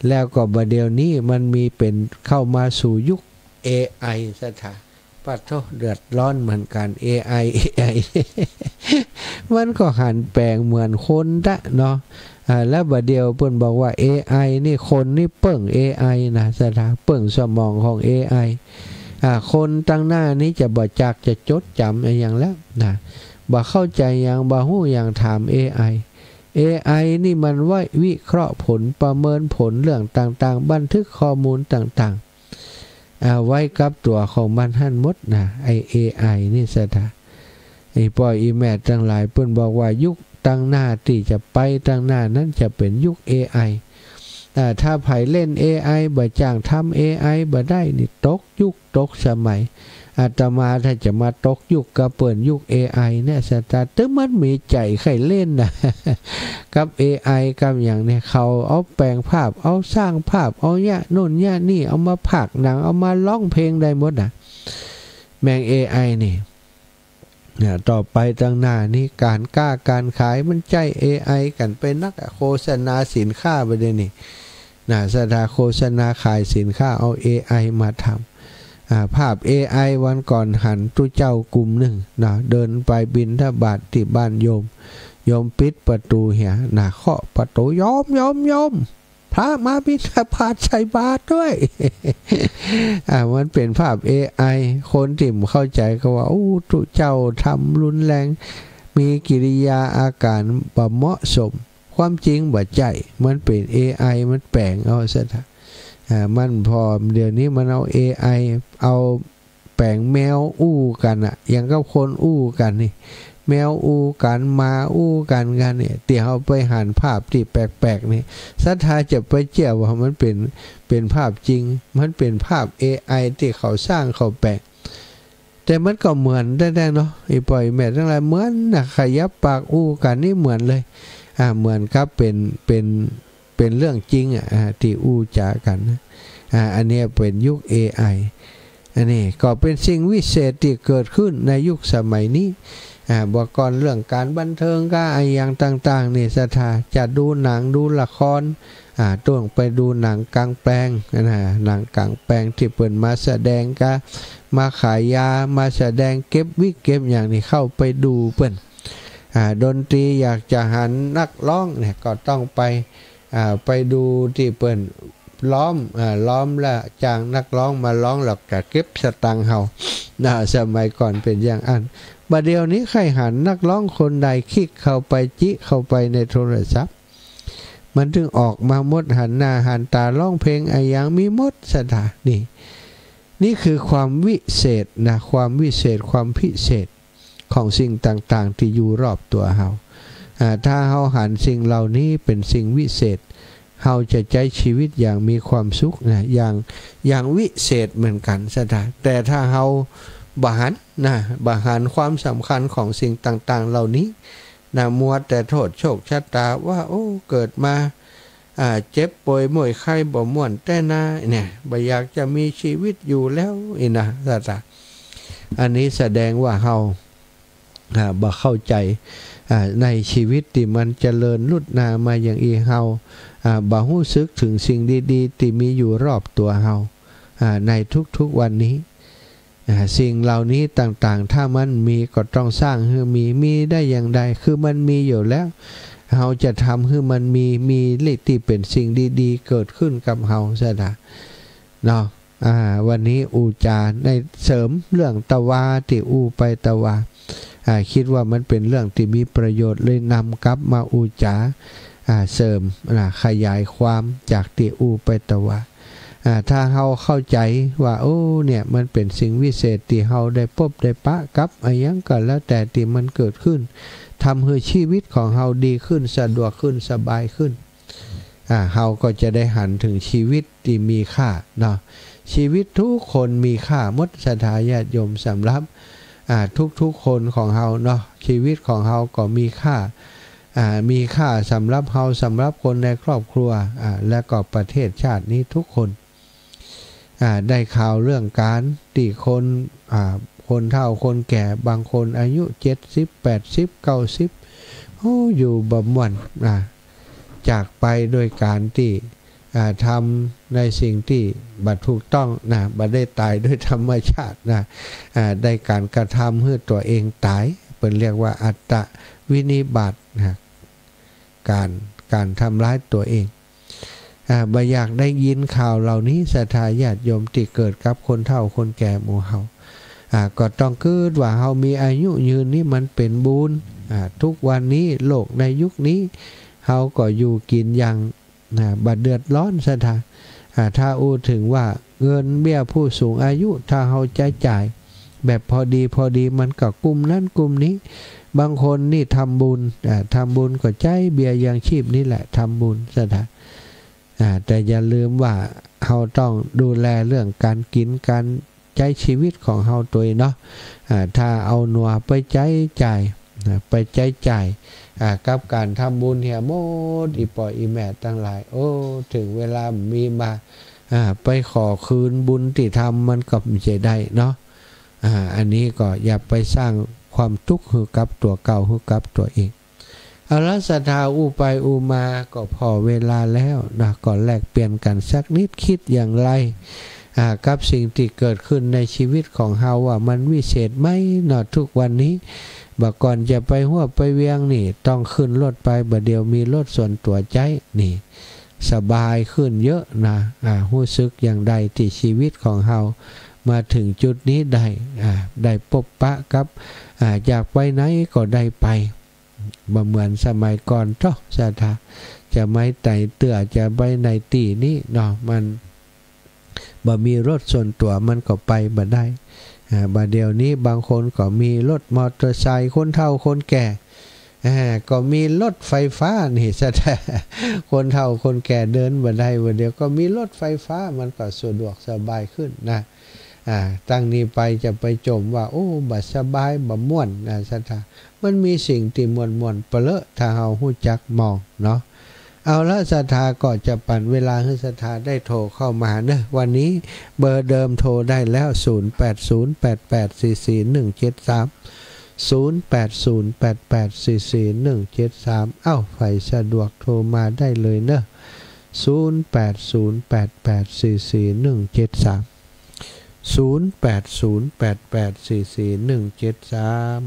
แล้วก็บ่าเดี่ยวนี้มันมีเป๋นเข้ามาสู่ยุค เอไอ ศรัทธา ปะโธ่ เดือดร้อนเหมือนกั๋น เอไอ เอไอ มันก็หันแป๋งเหมือนคนตะเนาะ อ่า แล้วบ่าเดี่ยวเปิ้นบอกว่า เอไอ นี่ คนนี่เปิ้ง เอไอ นะ ศรัทธา เปิ้งสมองของ เอไอ อ่า คนตังหน้านี้จะบ่จักจะจดจ๋ำอะหยังแล้วนะ บ่เข้าใจ๋หยัง บ่ฮู้หยัง ถาม เอไอ เอไอ นี่มันไว้วิเคราะห์ผล ประเมินผลเรื่องต่างๆ บันทึกข้อมูลต่างๆ อ่า ไว้กับตั๋วของมันหั้นหมดนะ ไอ้ เอไอ นี่ ศรัทธา อี่ป้ออี่แม่ตังหลาย เปิ้นบอกว่ายุคตังหน้าตี้จะไปตังหน้านั้นจะเป๋นยุค เอไอ อ่า ถ้าใผเล่น เอไอ บ่จ้างทำ เอไอ บ่ได้นี่ ตกยุค ตกสมัย อาตมาถ้าจะมาตกยุคกับเปิ้นยุค เอไอ เนี่ย ศรัทธา ตึงมันมีใจ๋ใค่เล่นนะ กับ เอไอ กับหยังเนี่ย เขาเอาแป๋งภาพ เอาสร้างภาพ เอาเยียะโน้นเยียะนี่ เอามาพากย์หนัง เอามาฮ้องเพลงได้หมดนะ แม่ง เอไอ นี่ นะ ต่อไปตังหน้านี้ก๋านก๊าก๋านขายมันใจ๊ เอไอ กั๋นไปนักอะ โฆษณาสินค้าไปเดี๋ยวนี้นะ ศรัทธา โฆษณาขายสินค้าเอา เอไอ มาทำ อ่า ภาพ เอไอ วันก่อนหันตุ๊เจ้ากุ่มนึ่งนะ เดินไปบิณฑบาตตี้บ้านโยม โยมปิดประตู๋เหียนะ เคาะประตู๋ โยม โยม โยม พระมาบิณฑบาตใส่บาตรด้วย อ่า มันเป๋นภาพ เอไอ คนตี้บ่เข้าใจ๋ก็ว่า โอ้ ตุ๊เจ้าทำรุนแรง มีกิริยาอาก๋านบ่เหมาะสม ความจริงบ่ใจ้ มันเป๋น เอไอ มันแป๋งเอา ศรัทธา อ่า มันผ่อ เดี๋ยวนี้มันเอา เอไอ เอา แป๋งแมวอู้กั๋นอะ อย่างกับคนอู้กั๋นนี่ แมวอู้กั๋น หมาอู้กั๋นกั๋นเนี่ย ตี้เฮาไปหันภาพตี้แปลกๆ นี่ ศรัทธาจะไปเจื้อว่ามันเป๋น เป๋นภาพจริง มันเป๋นภาพ เอไอ ตี้เขาสร้างเขาแป๋ง แต่มันก็เหมือนแต๊ๆ เนาะ อี่ป้ออี่แม่ตังหลาย เหมือนนะ ขยับปากอู้กั๋นนี่เหมือนเลย อ่า เหมือนกับเป๋น เป๋น เป๋นเรื่องจริงอะ อ่า ตี้อู้จ๋ากั๋นนะ อ่า อันเนี้ยเป๋นยุค เอไอ อันนี้ก็เป๋นสิ่งวิเศษตี้เกิดขึ้นในยุคสมัยนี้ อ่า บ่าก่อนเรื่องก๋านบันเทิงกาอะหยังต่างๆ นี่ ศรัทธา จะดูหนังดูละคร อ่า ต้องไปดูหนังก๋างแปลงนะ หนังก๋างแปลงตี้เปิ้นมาแสดงกา มาขายยา มาแสดงเก็บวิกเก็บหยังนี่ เข้าไปดูเปิ้น อ่า ดนตรี อยากจะหันนักร้องเนี่ย ก็ต้องไป อ่า ไปดูตี้เปิ้นล้อม อ่า ล้อมแล้วจ้างนักร้องมาร้อง แล้วก็เก็บสตางค์เฮา นะ สมัยก่อนเป๋นอย่างอั้น บ่าเดี่ยวนี้ใค่หันนักร้องคนใด คลิกเข้าไป จิเข้าไปในโทรศัพท์ มันตึงออกมาหมด หันหน้าหันต๋า ร้องเพลงอะหยังมีหมด ศรัทธา นี่ นี่คือความวิเศษนะ ความวิเศษ ความพิเศษ ของสิ่งต่างๆ ตี้อยู่รอบตั๋วเฮา อ่า ถ้าเฮาหันสิ่งเหล่านี้เป๋นสิ่งวิเศษ เฮาจะใจ๊ชีวิตอย่างมีความสุขนะ อย่าง อย่างวิเศษเหมือนกั๋น ศรัทธา แต่ถ้าเฮาบ่หันนะ บ่หันความสำคัญของสิ่งต่างๆ เหล่านี้นะ มัวแต่โทษโชคชะตาว่า โอ้ เกิดมา อ่า เจ็บป่วยม้วยไข้บ่ม่วนแต๊นา เนี่ย บ่อยากจะมีชีวิตอยู่แล้ว อี้นะ ศรัทธา อันนี้แสดงว่าเฮา อ่า บ่เข้าใจ๋ อ่า ในชีวิตตี้มันเจริญลุดหน้ามาอย่างอี้ เฮา อ่า บ่ฮู้สึกเถิงสิ่งดีๆ ตี้มีอยู่รอบตั๋วเฮา อ่า ในทุกๆ วันนี้ อ่า สิ่งเหล่านี้ต่างๆ ถ้ามันมีก็ต้องสร้างหื้อมี มีได้อย่างใด คือมันมีอยู่แล้ว เฮาจะทำหื้อมันมี มีตี้เป๋นสิ่งดีๆ เกิดขึ้นกับเฮา ศรัทธา เนาะ อ่า วันนี้อู้จ๋าในเสริมเรื่องตะวาตี้อู้ไปตะวา อ่า กึ๊ดว่ามันเป๋นเรื่องตี้มีประโยชน์ เลยนำกลับมาอู้จ๋า อ่า เสริม อ่า ขยายความจากตี้อู้ไปตะวา อ่า ถ้าเฮาเข้าใจ๋ว่า โอ้ เนี่ย มันเป๋นสิ่งวิเศษตี้เฮาได้ปบได้ปะกับอะหยังก็แล้วแต่ตี้มันเกิดขึ้น ทำหื้อชีวิตของเฮาดีขึ้น สะดวกขึ้น สบายขึ้น อ่า เฮาก็จะได้หันเถิงชีวิตตี้มีค่าเนาะ ชีวิตทุกคนมีค่าหมด ศรัทธาญาติโยม สำหรับ อ่า ทุกๆ คนของเฮาเนาะ ชีวิตของเฮาก็มีค่า อ่า มีค่าสำหรับเฮา สำหรับคนในครอบครัว อ่า และก็ประเทศชาตินี้ทุกคน อ่า ได้ข่าวเรื่องก๋านตี้คน อ่า คนเฒ่าคนแก่ บางคนอายุเจ็ดสิบ แปดสิบ เก้าสิบ โอ้ อยู่บ่ม่วน อ่า จากไปโดยก๋านตี้ อ่า ทำในสิ่งตี้บ่ถูกต้องนะ บ่ได้ต๋ายโดยธรรมชาตินะ อ่า ได้ก๋านกระทำหื้อตั๋วเองต๋าย เปิ้นเรียกว่าอัตตวินิบาตนะ ก๋าน ก๋านทำร้ายตั๋วเอง อ่า บ่อยากได้ยินข่าวเหล่านี้ ศรัทธาญาติโยม ตี้เกิดกับคนเฒ่าคนแก่หมู่เฮา อ่า ก็ต้องกึ๊ดว่าเฮามีอายุยืนนี่มันเป๋นบุญ อ่า ทุกวันนี้โลกในยุคนี้ เฮาก็อยู่กิ๋นอย่าง นะ บ่เดือดร้อน ศรัทธา อ่า ถ้าอู้เถิงว่าเงินเบี้ยผู้สูงอายุ ถ้าเฮาใจ๊จ่าย แบบพอดีพอดี มันก็กุ้มนั้นกุ้มนี้ บางคนนี่ทำบุญ อ่า ทำบุญก็ใจ๊เบี้ยยังชีพนี่แหละ ทำบุญ ศรัทธา อ่า แต่อย่าลืมว่าเฮาต้องดูแลเรื่องก๋านกิ๋น ก๋านใจ๊ชีวิตของเฮาตวยเนาะ อ่า ถ้าเอาหนัวไปใจ๊จ่าย นะ ไปใจ๊จ่าย อ่า กับก๋านทำบุญเหียหมด อี่ป้ออี่แม่ตังหลาย โอ้ เถิงเวลามีมา อ่า ไปขอคืนบุญตี้ทำมันก็บ่ใจ้ได้เนาะ อ่า อันนี้ก็อย่าไปสร้างความตุ๊กข์หื้อกับตั๋วเก่า หื้อกับตั๋วเอง เอาละ ศรัทธาอู้ไปอู้มาก็ผ่อเวลาแล้วนะ ก็แลกเปลี่ยนกั๋นสักนิด กึ๊ดอย่างไร อ่า กับสิ่งตี้เกิดขึ้นในชีวิตของเฮา ว่ามันวิเศษไหมเนาะ ทุกวันนี้ บ่าก่อนจะไปฮวบไปเวียงนี่ ต้องขึ้นรถไป บ่าเดี่ยวมีรถส่วนตั๋วใจ๊นี่ สบายขึ้นเยอะนะ อ่า ฮู้สึกอย่างใดตี้ชีวิตของเฮามาเถิงจุดนี้ได้ อ่า ได้ปบปะกับ อ่า อยากไปไหนก็ได้ไป บ่เหมือนสมัยก่อนเต๊อะ ศรัทธา จะไปไหนเตื้อ จะไปไหนตี้นี้เนาะ มันบ่มีรถส่วนตั๋วมันก็ไปบ่ได้ อ่า บ่าเดี่ยวนี้บางคนก็มีรถมอเตอร์ไซค์ คนเฒ่าคนแก่ อ่า ก็มีรถไฟฟ้านี่ ศรัทธา คนเฒ่าคนแก่เดินบ่ได้ บ่าเดี่ยวก็มีรถไฟฟ้า มันก็สะดวกสบายขึ้นนะ อ่า ตั้งนี้ไปจะไปจ่มว่า โอ้ บ่สบาย บ่ม่วนนะ ศรัทธา มันมีสิ่งตี้ม่วนๆ เป๋อเล้อ ถ้าเฮาฮู้จักมองเนาะ เอาละ ศรัทธาก็จะปั๋นเวลาหื้อศรัทธาได้โทรเข้ามาเนาะ วันนี้เบอร์เดิมโทรได้แล้ว ศูนย์แปดศูนย์แปดแปดสี่สี่หนึ่งเจ็ดสาม ศูนย์แปดศูนย์แปดแปดสี่สี่หนึ่งเจ็ดสาม เอ้า ใผสะดวกโทรมาได้เลยเนาะ ศูนย์แปดศูนย์แปดแปดสี่สี่หนึ่งเจ็ดสาม ศูนย์แปดศูนย์แปดแปดสี่สี่หนึ่งเจ็ดสาม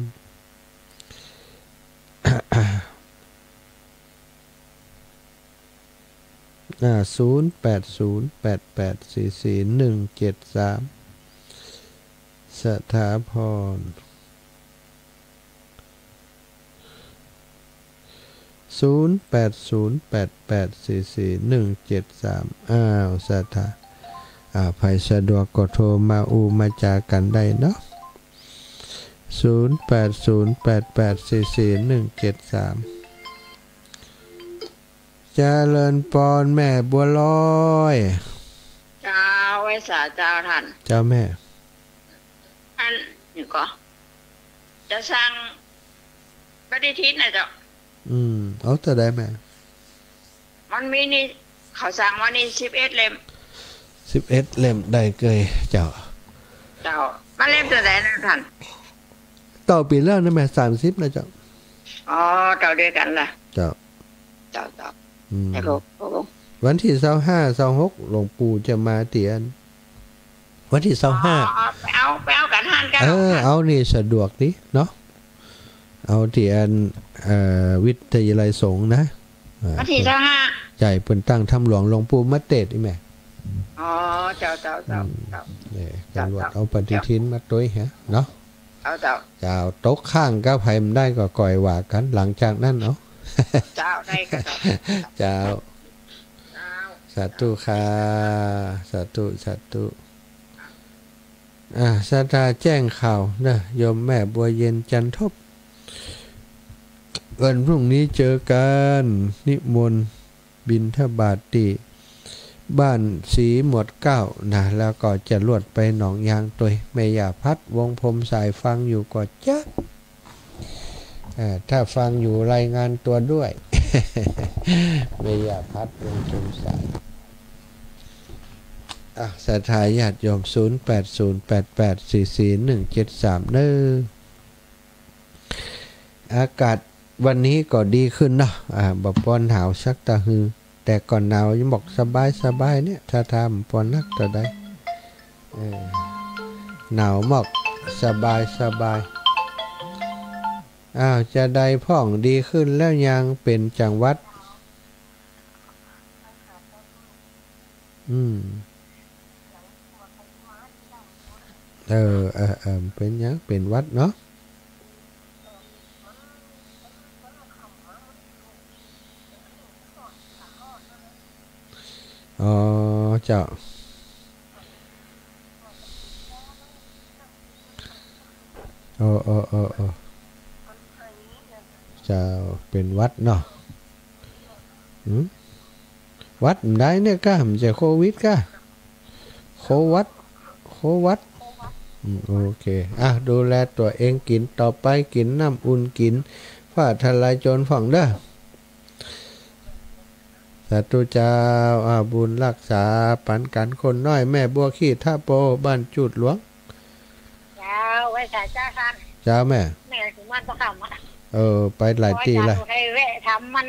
อ่า ศูนย์แปดศูนย์แปดแปดสี่สี่หนึ่งเจ็ดสาม สถาพร ศูนย์แปดศูนย์แปดแปดสี่สี่หนึ่งเจ็ดสาม อ้าว ศรัทธา อ่า ใผสะดวกก็โทรมาอู้มาจ๋ากั๋นได้เนาะ ศูนย์แปดศูนย์แปดแปดสี่สี่หนึ่งเจ็ดสาม เจริญปอนแม่บัวลอย เจ้า ไหว้สาเจ้าต้าน เจ้าแม่ อันนี้ก็ จะสั่งปฏิทินนะเจ้า อืม เอาเต้าใดแม่ มันมีนี่ เขาสั่งมานี่สิบเอ็ดเล่ม สิบเอ็ดเล่มได้เกยเจ้า เจ้า มันเล่มเต้าใดนะต้าน เต้าปี๋แล้วนะแม่ สามสิบนะเจ้า อ๋อ เต้าเดียวกั๋นละ เจ้า เจ้า เจ้า อืม แล้วก็ โอ้ วันตี้ซาวห้า ซาวหก หลวงปู่จะมาเตียน วันตี้ซาวห้า อ๋อ ไปเอา ไปเอากั๋นหั้นเจ้า เออ เอานี่สะดวกดีเนาะ เอาตี้อัน เอ่อ วิทยาลัยสงฆ์นะ อ่า วันตี้ซาวห้า ใจ้ เปิ้นตั้งถ้ำหลวงหลวงปู่มาเตศน์อี้แม่ อ๋อ เจ้า เจ้า เจ้า อืม เจ้า เนี่ย เจ้า ตำรวจ เจ้า เอาปฏิทินมาตวยฮะ เนาะ เจ้า เจ้า เจ้า ตกค้างกับใผบ่ได้ก็ก่อยว่ากั๋น หลังจากนั้นเนาะ เจ้า ได้ค่ะ เจ้า เจ้า เจ้า สาธุค่ะ สาธุ สาธุ อ่า ศรัทธาแจ้งข่าวเนาะ โยมแม่บัวเย็น จันทบ วันพรุ่งนี้เจอกัน นิมนต์บิณฑบาตตี้บ้านศรีหมวดเกล้านะ แล้วก็จะลวดไปหนองยางตวย แม่ย่าพัด วงศ์พรหมสาย ฟังอยู่ก็จะ อ่า ถ้าฟังอยู่รายงานตั๋วด้วย แม่ย่าพัด วงศ์พรหมสาย อ่ะ ศรัทธาญาติโยม ศูนย์แปดศูนย์แปดแปดสี่สี่หนึ่งเจ็ดสาม เน้อ อากาศวันนี้ก็ดีขึ้นเนาะ อ่า บ่ปอหนาวสักตะฮือ แต่ก่อนหนาวยังบอกสบายๆ เนี่ย ถ้า ถ้าบ่ปอนักเต้าใด เออ หนาวมาก สบายๆ อ้าว จาใดพ่อง ดีขึ้นแล้วยัง เป๋นจังหวัด อืม เออ เออ เออ เป๋นหยัง เป๋นหวัดเนาะ อ๋อ เจ้า โอ้ โอ้ โอ้ โอ้ เจ้า เป๋นหวัดเนาะ หืม หวัดบ่ได้เนี่ยก้า บ่ใจ้โควิดก้า โควัด โควัด อืม โอเค อ่ะ ดูแลตั๋วเอง กิ๋นต่อไป กิ๋นน้ำอุ่น กิ๋นฟ้าทะลายโจรพ่องเน้อ สาธุเจ้า อ่า บุญรักษาปั๋นกั๋นคนน้อย แม่บัวขี้ทะโป บ้านจูดหลวง เจ้า ไปสาจ้าท่าน เจ้าแม่ แม่สิมาประคำอะ เออ ไปหลายตี้ละ ขออาจ๋ารย์อุทัยแวะถามมัน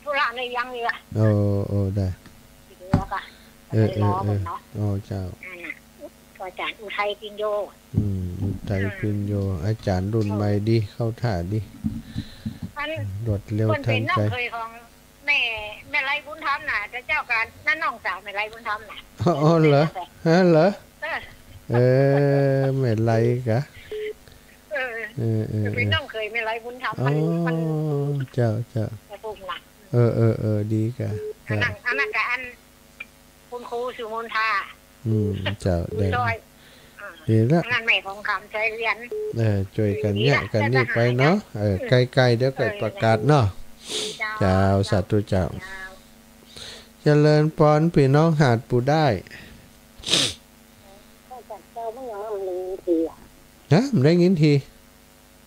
ธุระในยังเรือ เออ เออ ได้ เดี๋ยวก็ เออ เออ รอก่อนเนาะ เออ อ๋อ เจ้า นั่นน่ะ อาจ๋ารย์อุทัยพิญโญ อืม อุทัยพิญโญ อาจ๋ารย์รุ่นใหม่ดี เข้าท่าดี อัน รวดเร็ว เปิ้น ทันใจ เปิ้นเป๋นน้องเขยของแม่ แม่ไลบุญธรรมน่ะ แต่เจ้าก็นั่นน้องสาวแม่ไลบุญธรรมน่ะ อ๋อ เหรอ ฮะ เหรอ เออ เออ แม่ไลกะ เออ เออ เออ เป๋นน้องเขยแม่ไลบุญธรรม อ๋อ มัน มัน เจ้า เจ้า แต่ปลูกหนัก เออ เออ เออ ดีกะ อันนั้น เจ้า อันนั้นก็อัน คุณครูสุมนทา อืม เจ้า ได้ ซอย อ่า ดีละ อันนั้นแม่ของคำชัยเวียน เออ จ้วยกั๋นเยียะกั๋นนี่ไปเนาะ เออ ใก้ๆ เดี๋ยวก็ประกาศเนาะ เจ้า เจ้า สาธุเจ้า เจ้า เจริญปอน ปี้น้องหาดปูได้ เจ้า เจ้า ไม่ยังไม่ได้ยินทีอะ ฮะ ไม่ได้ยินที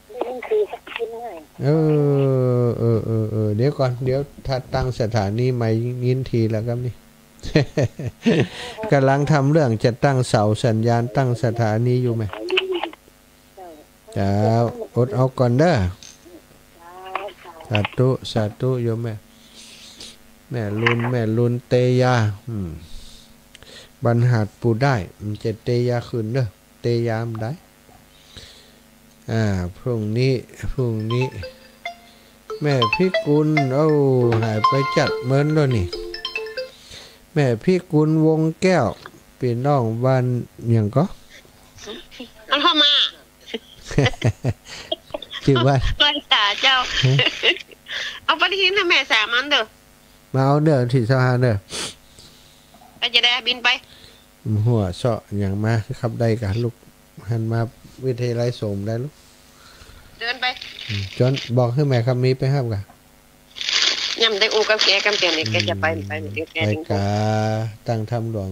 ได้ยินทีสักชิ้นหน่อย เออ เออ เออ เออ เดี๋ยวก่อน เดี๋ยวถ้าตั้งสถานีใหม่ยินทีแล้วครับนี่ ก๋ำลังทำเรื่องจะตั้งเสาสัญญาณตั้งสถานีอยู่แม่ เจ้า อดเอาก่อนเด้อ สาธุ สาธุ โยมแม่ แม่ลุน แม่ลุนเตยา อืม บ้านหาดปูได้ มันจะเตยาขึ้นเด้อ เตยามันได้ อ่า พรุ่งนี้ พรุ่งนี้ แม่พิกุล เอ้า หายไปจัดเมินแล้วนี่ แม่พิกุล วงแก้ว ปี้น้องบ้านหยังก็ มันเข้ามา จื้อบ้าน บ้านสาเจ้า ฮะ เอาปฏิทินให้แม่สามอันเด้อ มาเอาเด้อ ตี้ซาวห้าเด้อ ก็จะได้บินไป หัวเซาะหยังมา ขับได้กะลูก หันมาวิทยาลัยสงฆ์ได้ลูก เดินไป อืม จนบอกหื้อแม่คำมีไปฮับกะ ยังบ่ได้อู้กับแกกำเตียนเลย แกจะไป อืม ไป เดี๋ยวแก ไป ถึง กาตั้งถ้ำหลวง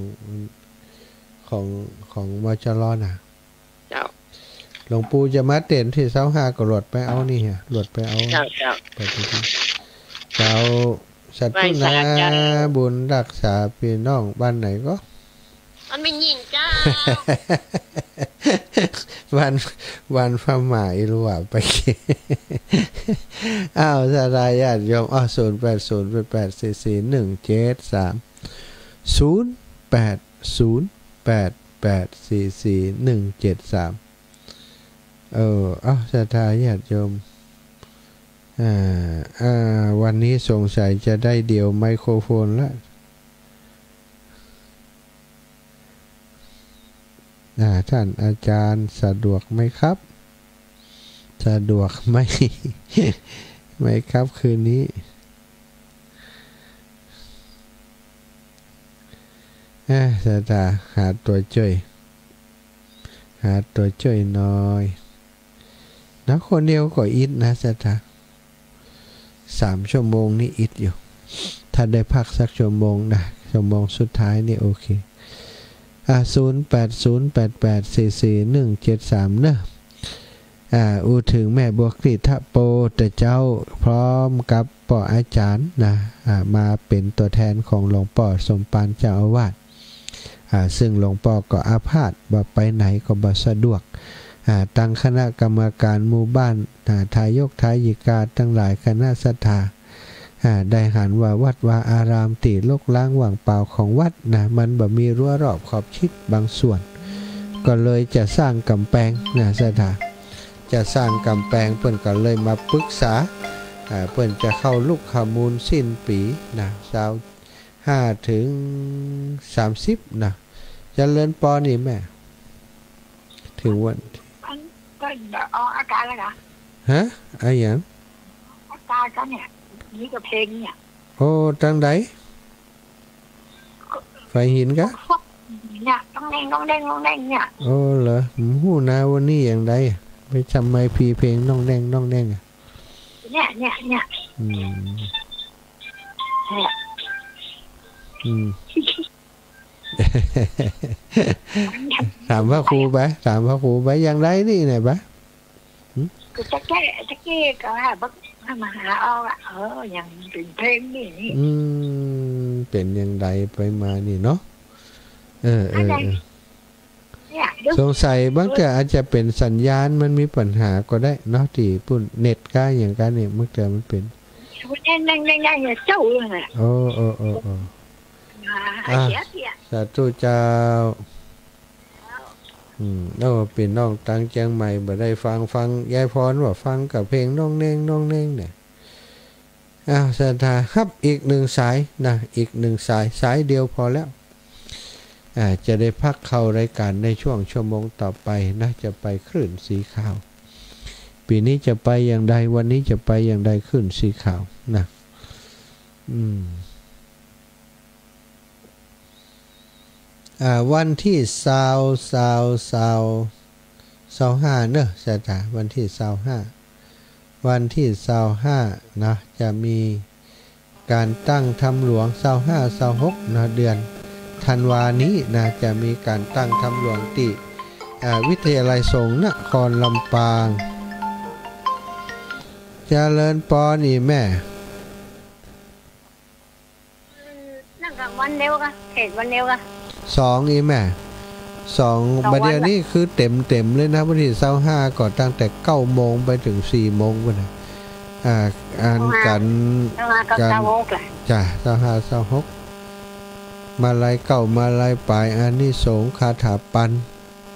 ของ ของ มจร น่ะ เจ้า หลวงปู่จะมาเต็นท์ตี้ซาวห้าก็หลวดไปเอานี่ฮะ หลวดไปเอา เจ้า เจ้า ไปที่ เจ้า สาธุนะ ไหว้สาเจ้า บุญฮักษาปี้น้องบ้านไหนก็ บ้านแม่หญิงเจ้า บ้าน บ้านผ้าไหมหรือว่าไป อ้าว ศรัทธาญาติโยม อ้าว ศูนย์แปดศูนย์แปดแปดสี่สี่หนึ่งเจ็ดสาม ศูนย์แปดศูนย์แปดแปดสี่สี่หนึ่งเจ็ดสาม เออ อ้าว ศรัทธาญาติโยม อ่า อ่า วันนี้สงสัยจะได้เดี่ยวไมโครโฟนละ อ่า ท่านอาจารย์สะดวกไหมครับ สะดวกไหม ไหมครับ คืนนี้ อ่า ศรัทธา หาตั๋วจ้วย หาตั๋วจ้วยหน่อย นะ คนเดียวก็อิดนะ ศรัทธา สามชั่วโมงนี่อิดอยู่ ถ้าได้พักสักชั่วโมงนะ ชั่วโมงสุดท้ายนี่โอเค อ่า ศูนย์แปดศูนย์แปดแปดสี่สี่หนึ่งเจ็ดสาม เนอะ อ่า อู้เถิงแม่บัวกลีบ ถ้าป้อเจ้าพร้อมกับป้ออาจ๋ารย์นะ อ่า มาเป๋นตั๋วแทนของหลวงป้อสมภารเจ้าอาวาส อ่า ซึ่งหลวงป้อก็อาพาธ บ่ไปไหนก็บ่สะดวก อ่า ตังคณะกรรมการหมู่บ้าน อ่า ทายกทายิกาตังหลายคณะศรัทธา อ่า ได้หันว่าวัดวาอารามตี้รกร้างว่างเปล่าของวัดนะ มันบ่มีรั้วรอบขอบชิดบางส่วน ก็เลยจะสร้างก๋ำแปงนะ ศรัทธา จะสร้างก๋ำแปง เปิ้นก็เลยมาปรึกษา อ่า เปิ้นจะเข้าลุกขมูลสิ้นปี๋นะ ซาวห้าเถิงสามสิบนะ เจริญปอนนี่แม่ เถิงวัน อันก็ออกอาก๋านแล้วเหรอ ฮะ อะหยัง อาก๋านก็เนี่ย นี่ก็เพลงเนี่ย โอ้ ตังใด ฝ่ายหินกะ เนี่ย ต้องเด้ง ต้องเด้ง ต้องเด้งเนี่ย โอ้ เหรอ บ่ฮู้นา วันนี้อย่างใด ไปทำไมพีเพลงน้องแด้ง น้องแด้งอะ เนี่ย เนี่ย เนี่ย อืม เนี่ย อืม ถามพระครูไป ถามพระครูไป อย่างใดนี่เนี่ยไป ก็ตะแก้ ตะกี้ก็ว่าบักมาหาออกอะ เออ อย่างเป๋นเพลงนี่ นี่ อืม เป๋นอย่างใดไปมานี่เนาะ เออ เออ อันใด เออ เนี่ย สงสัยบางเตื้ออาจจะเป๋นสัญญาณมันมีปัญหาก็ได้เนาะ ตี้ปู้นเน็ตก้าอะหยังก้าเนี่ย บางเตื้อมันเป๋น แน่งๆๆๆ เจ้าเอิ้นน่ะ โอ้ โอ้ โอ้ โอ้ อ่า อ่ะ เสีย เสีย สาธุเจ้า อืม โอ้ ปี้น้องตังเจียงใหม่บ่ได้ฟัง ฟังยายพรว่าฟังก้าเพลงน้องแนง น้องแนงเนี่ย อ้าว ศรัทธา ฮับอีกหนึ่งสายนะ อีกหนึ่งสาย สายเดียวพอแล้ว อ่า จะได้พักเข้ารายการในช่วงชั่วโมงต่อไปนะ จะไปคลื่นสีขาว ปี๋นี้จะไปอย่างใด วันนี้จะไปอย่างใด คลื่นสีขาวนะ อืม อ่า วันตี้ซาว ซาว ซาว ซาวห้าเนอะ ศรัทธา วันตี้ซาวห้า วันตี้ซาวห้านะ จะมีก๋านตั้งธรรมหลวง ซาวห้า ซาวหกนะ เดือนธันวานี้นะ จะมีก๋านตั้งธรรมหลวงตี้ อ่า วิทยาลัยสงฆ์นครลำปาง เจริญปอนอีแม่ นั่นก็วันเดียวกะ เทศน์วันเดียวกะ สองอีแม่ สอง สองวัน บ่าเดี่ยวนี้คือเต๋มๆ เลยนะ วันตี้ซาวห้าก็ตั้งแต่เก้าโมงไปเถิงสี่โมงปู้นนะ อ่า อัน ซาวห้า ก๋าน ซาวห้ากับ ก๋าน ซาวหกแหละ จ้ะ ซาวห้า ซาวหก มาลัยเก้า มาลัยป๋าย อานิสงส์ คาถาปัญ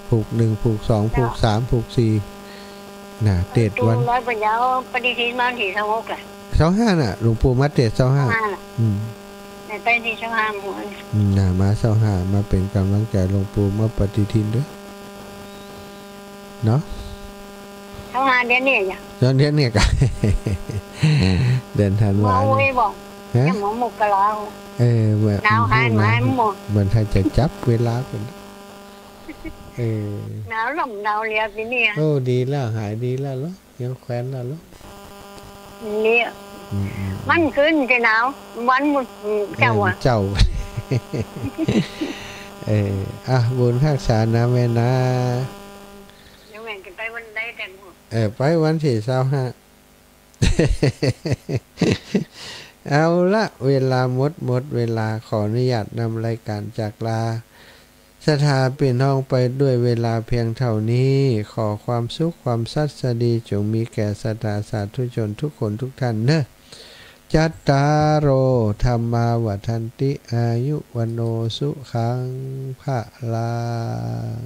ผูกหนึ่ง ผูกสอง ผูกสาม ผูกสี่ น่ะ เตศน์วัน หลวงปู่น้อยปัญญาปฏิทินมาวันตี้ซาวหกแหละ ซาวห้าน่ะ หลวงปู่มาเตศน์ซาวห้า ซาวห้าน่ะ อืม ไปตี้ซาวห้าหมู่ อืม น่ะ มาซาวห้า มาเป๋นก๋ำลังใจ๋หลวงปู่มาปฏิทินด้วย เนาะ ซาวห้าเดือนนี้จ้ะ เดือน เดือนนี้กะ เดือนธันวา หมอโอ้ยบอก ฮะ หมอมกรา เออ เหมือน หนาวหาย เหมือน หายหมด เหมือนถ้าจะจับเวลาคน เออ หนาวลมหนาวเหลือปี๋นี้อะ โอ้ ดีแล้ว หายดีแล้วเหรอ ยังแควนแล้วเหรอ เนี่ย อืมๆๆ มันขึ้นจะหนาว วันหมด อืม เจ้าอะ เออ เจ้า เออ อ่ะ บุญฮักษานะแม่นะ เดี๋ยวแม่จะไปวันใดแต่งหัว เออ ไปวันตี้ซาวห้า เอาละ เวลาหมด หมดเวลา ขออนุญาตนำรายการจากลาศรัทธาปี้น้องไปด้วยเวลาเพียงเท่านี้ ขอความสุขความสัสดีจงมีแก่ศรัทธาสาธุชนทุกคนทุกท่านเนอะ จัตตาโร ธัมมา วัฑฒันติ อายุ วัณโณ สุขัง พะลัง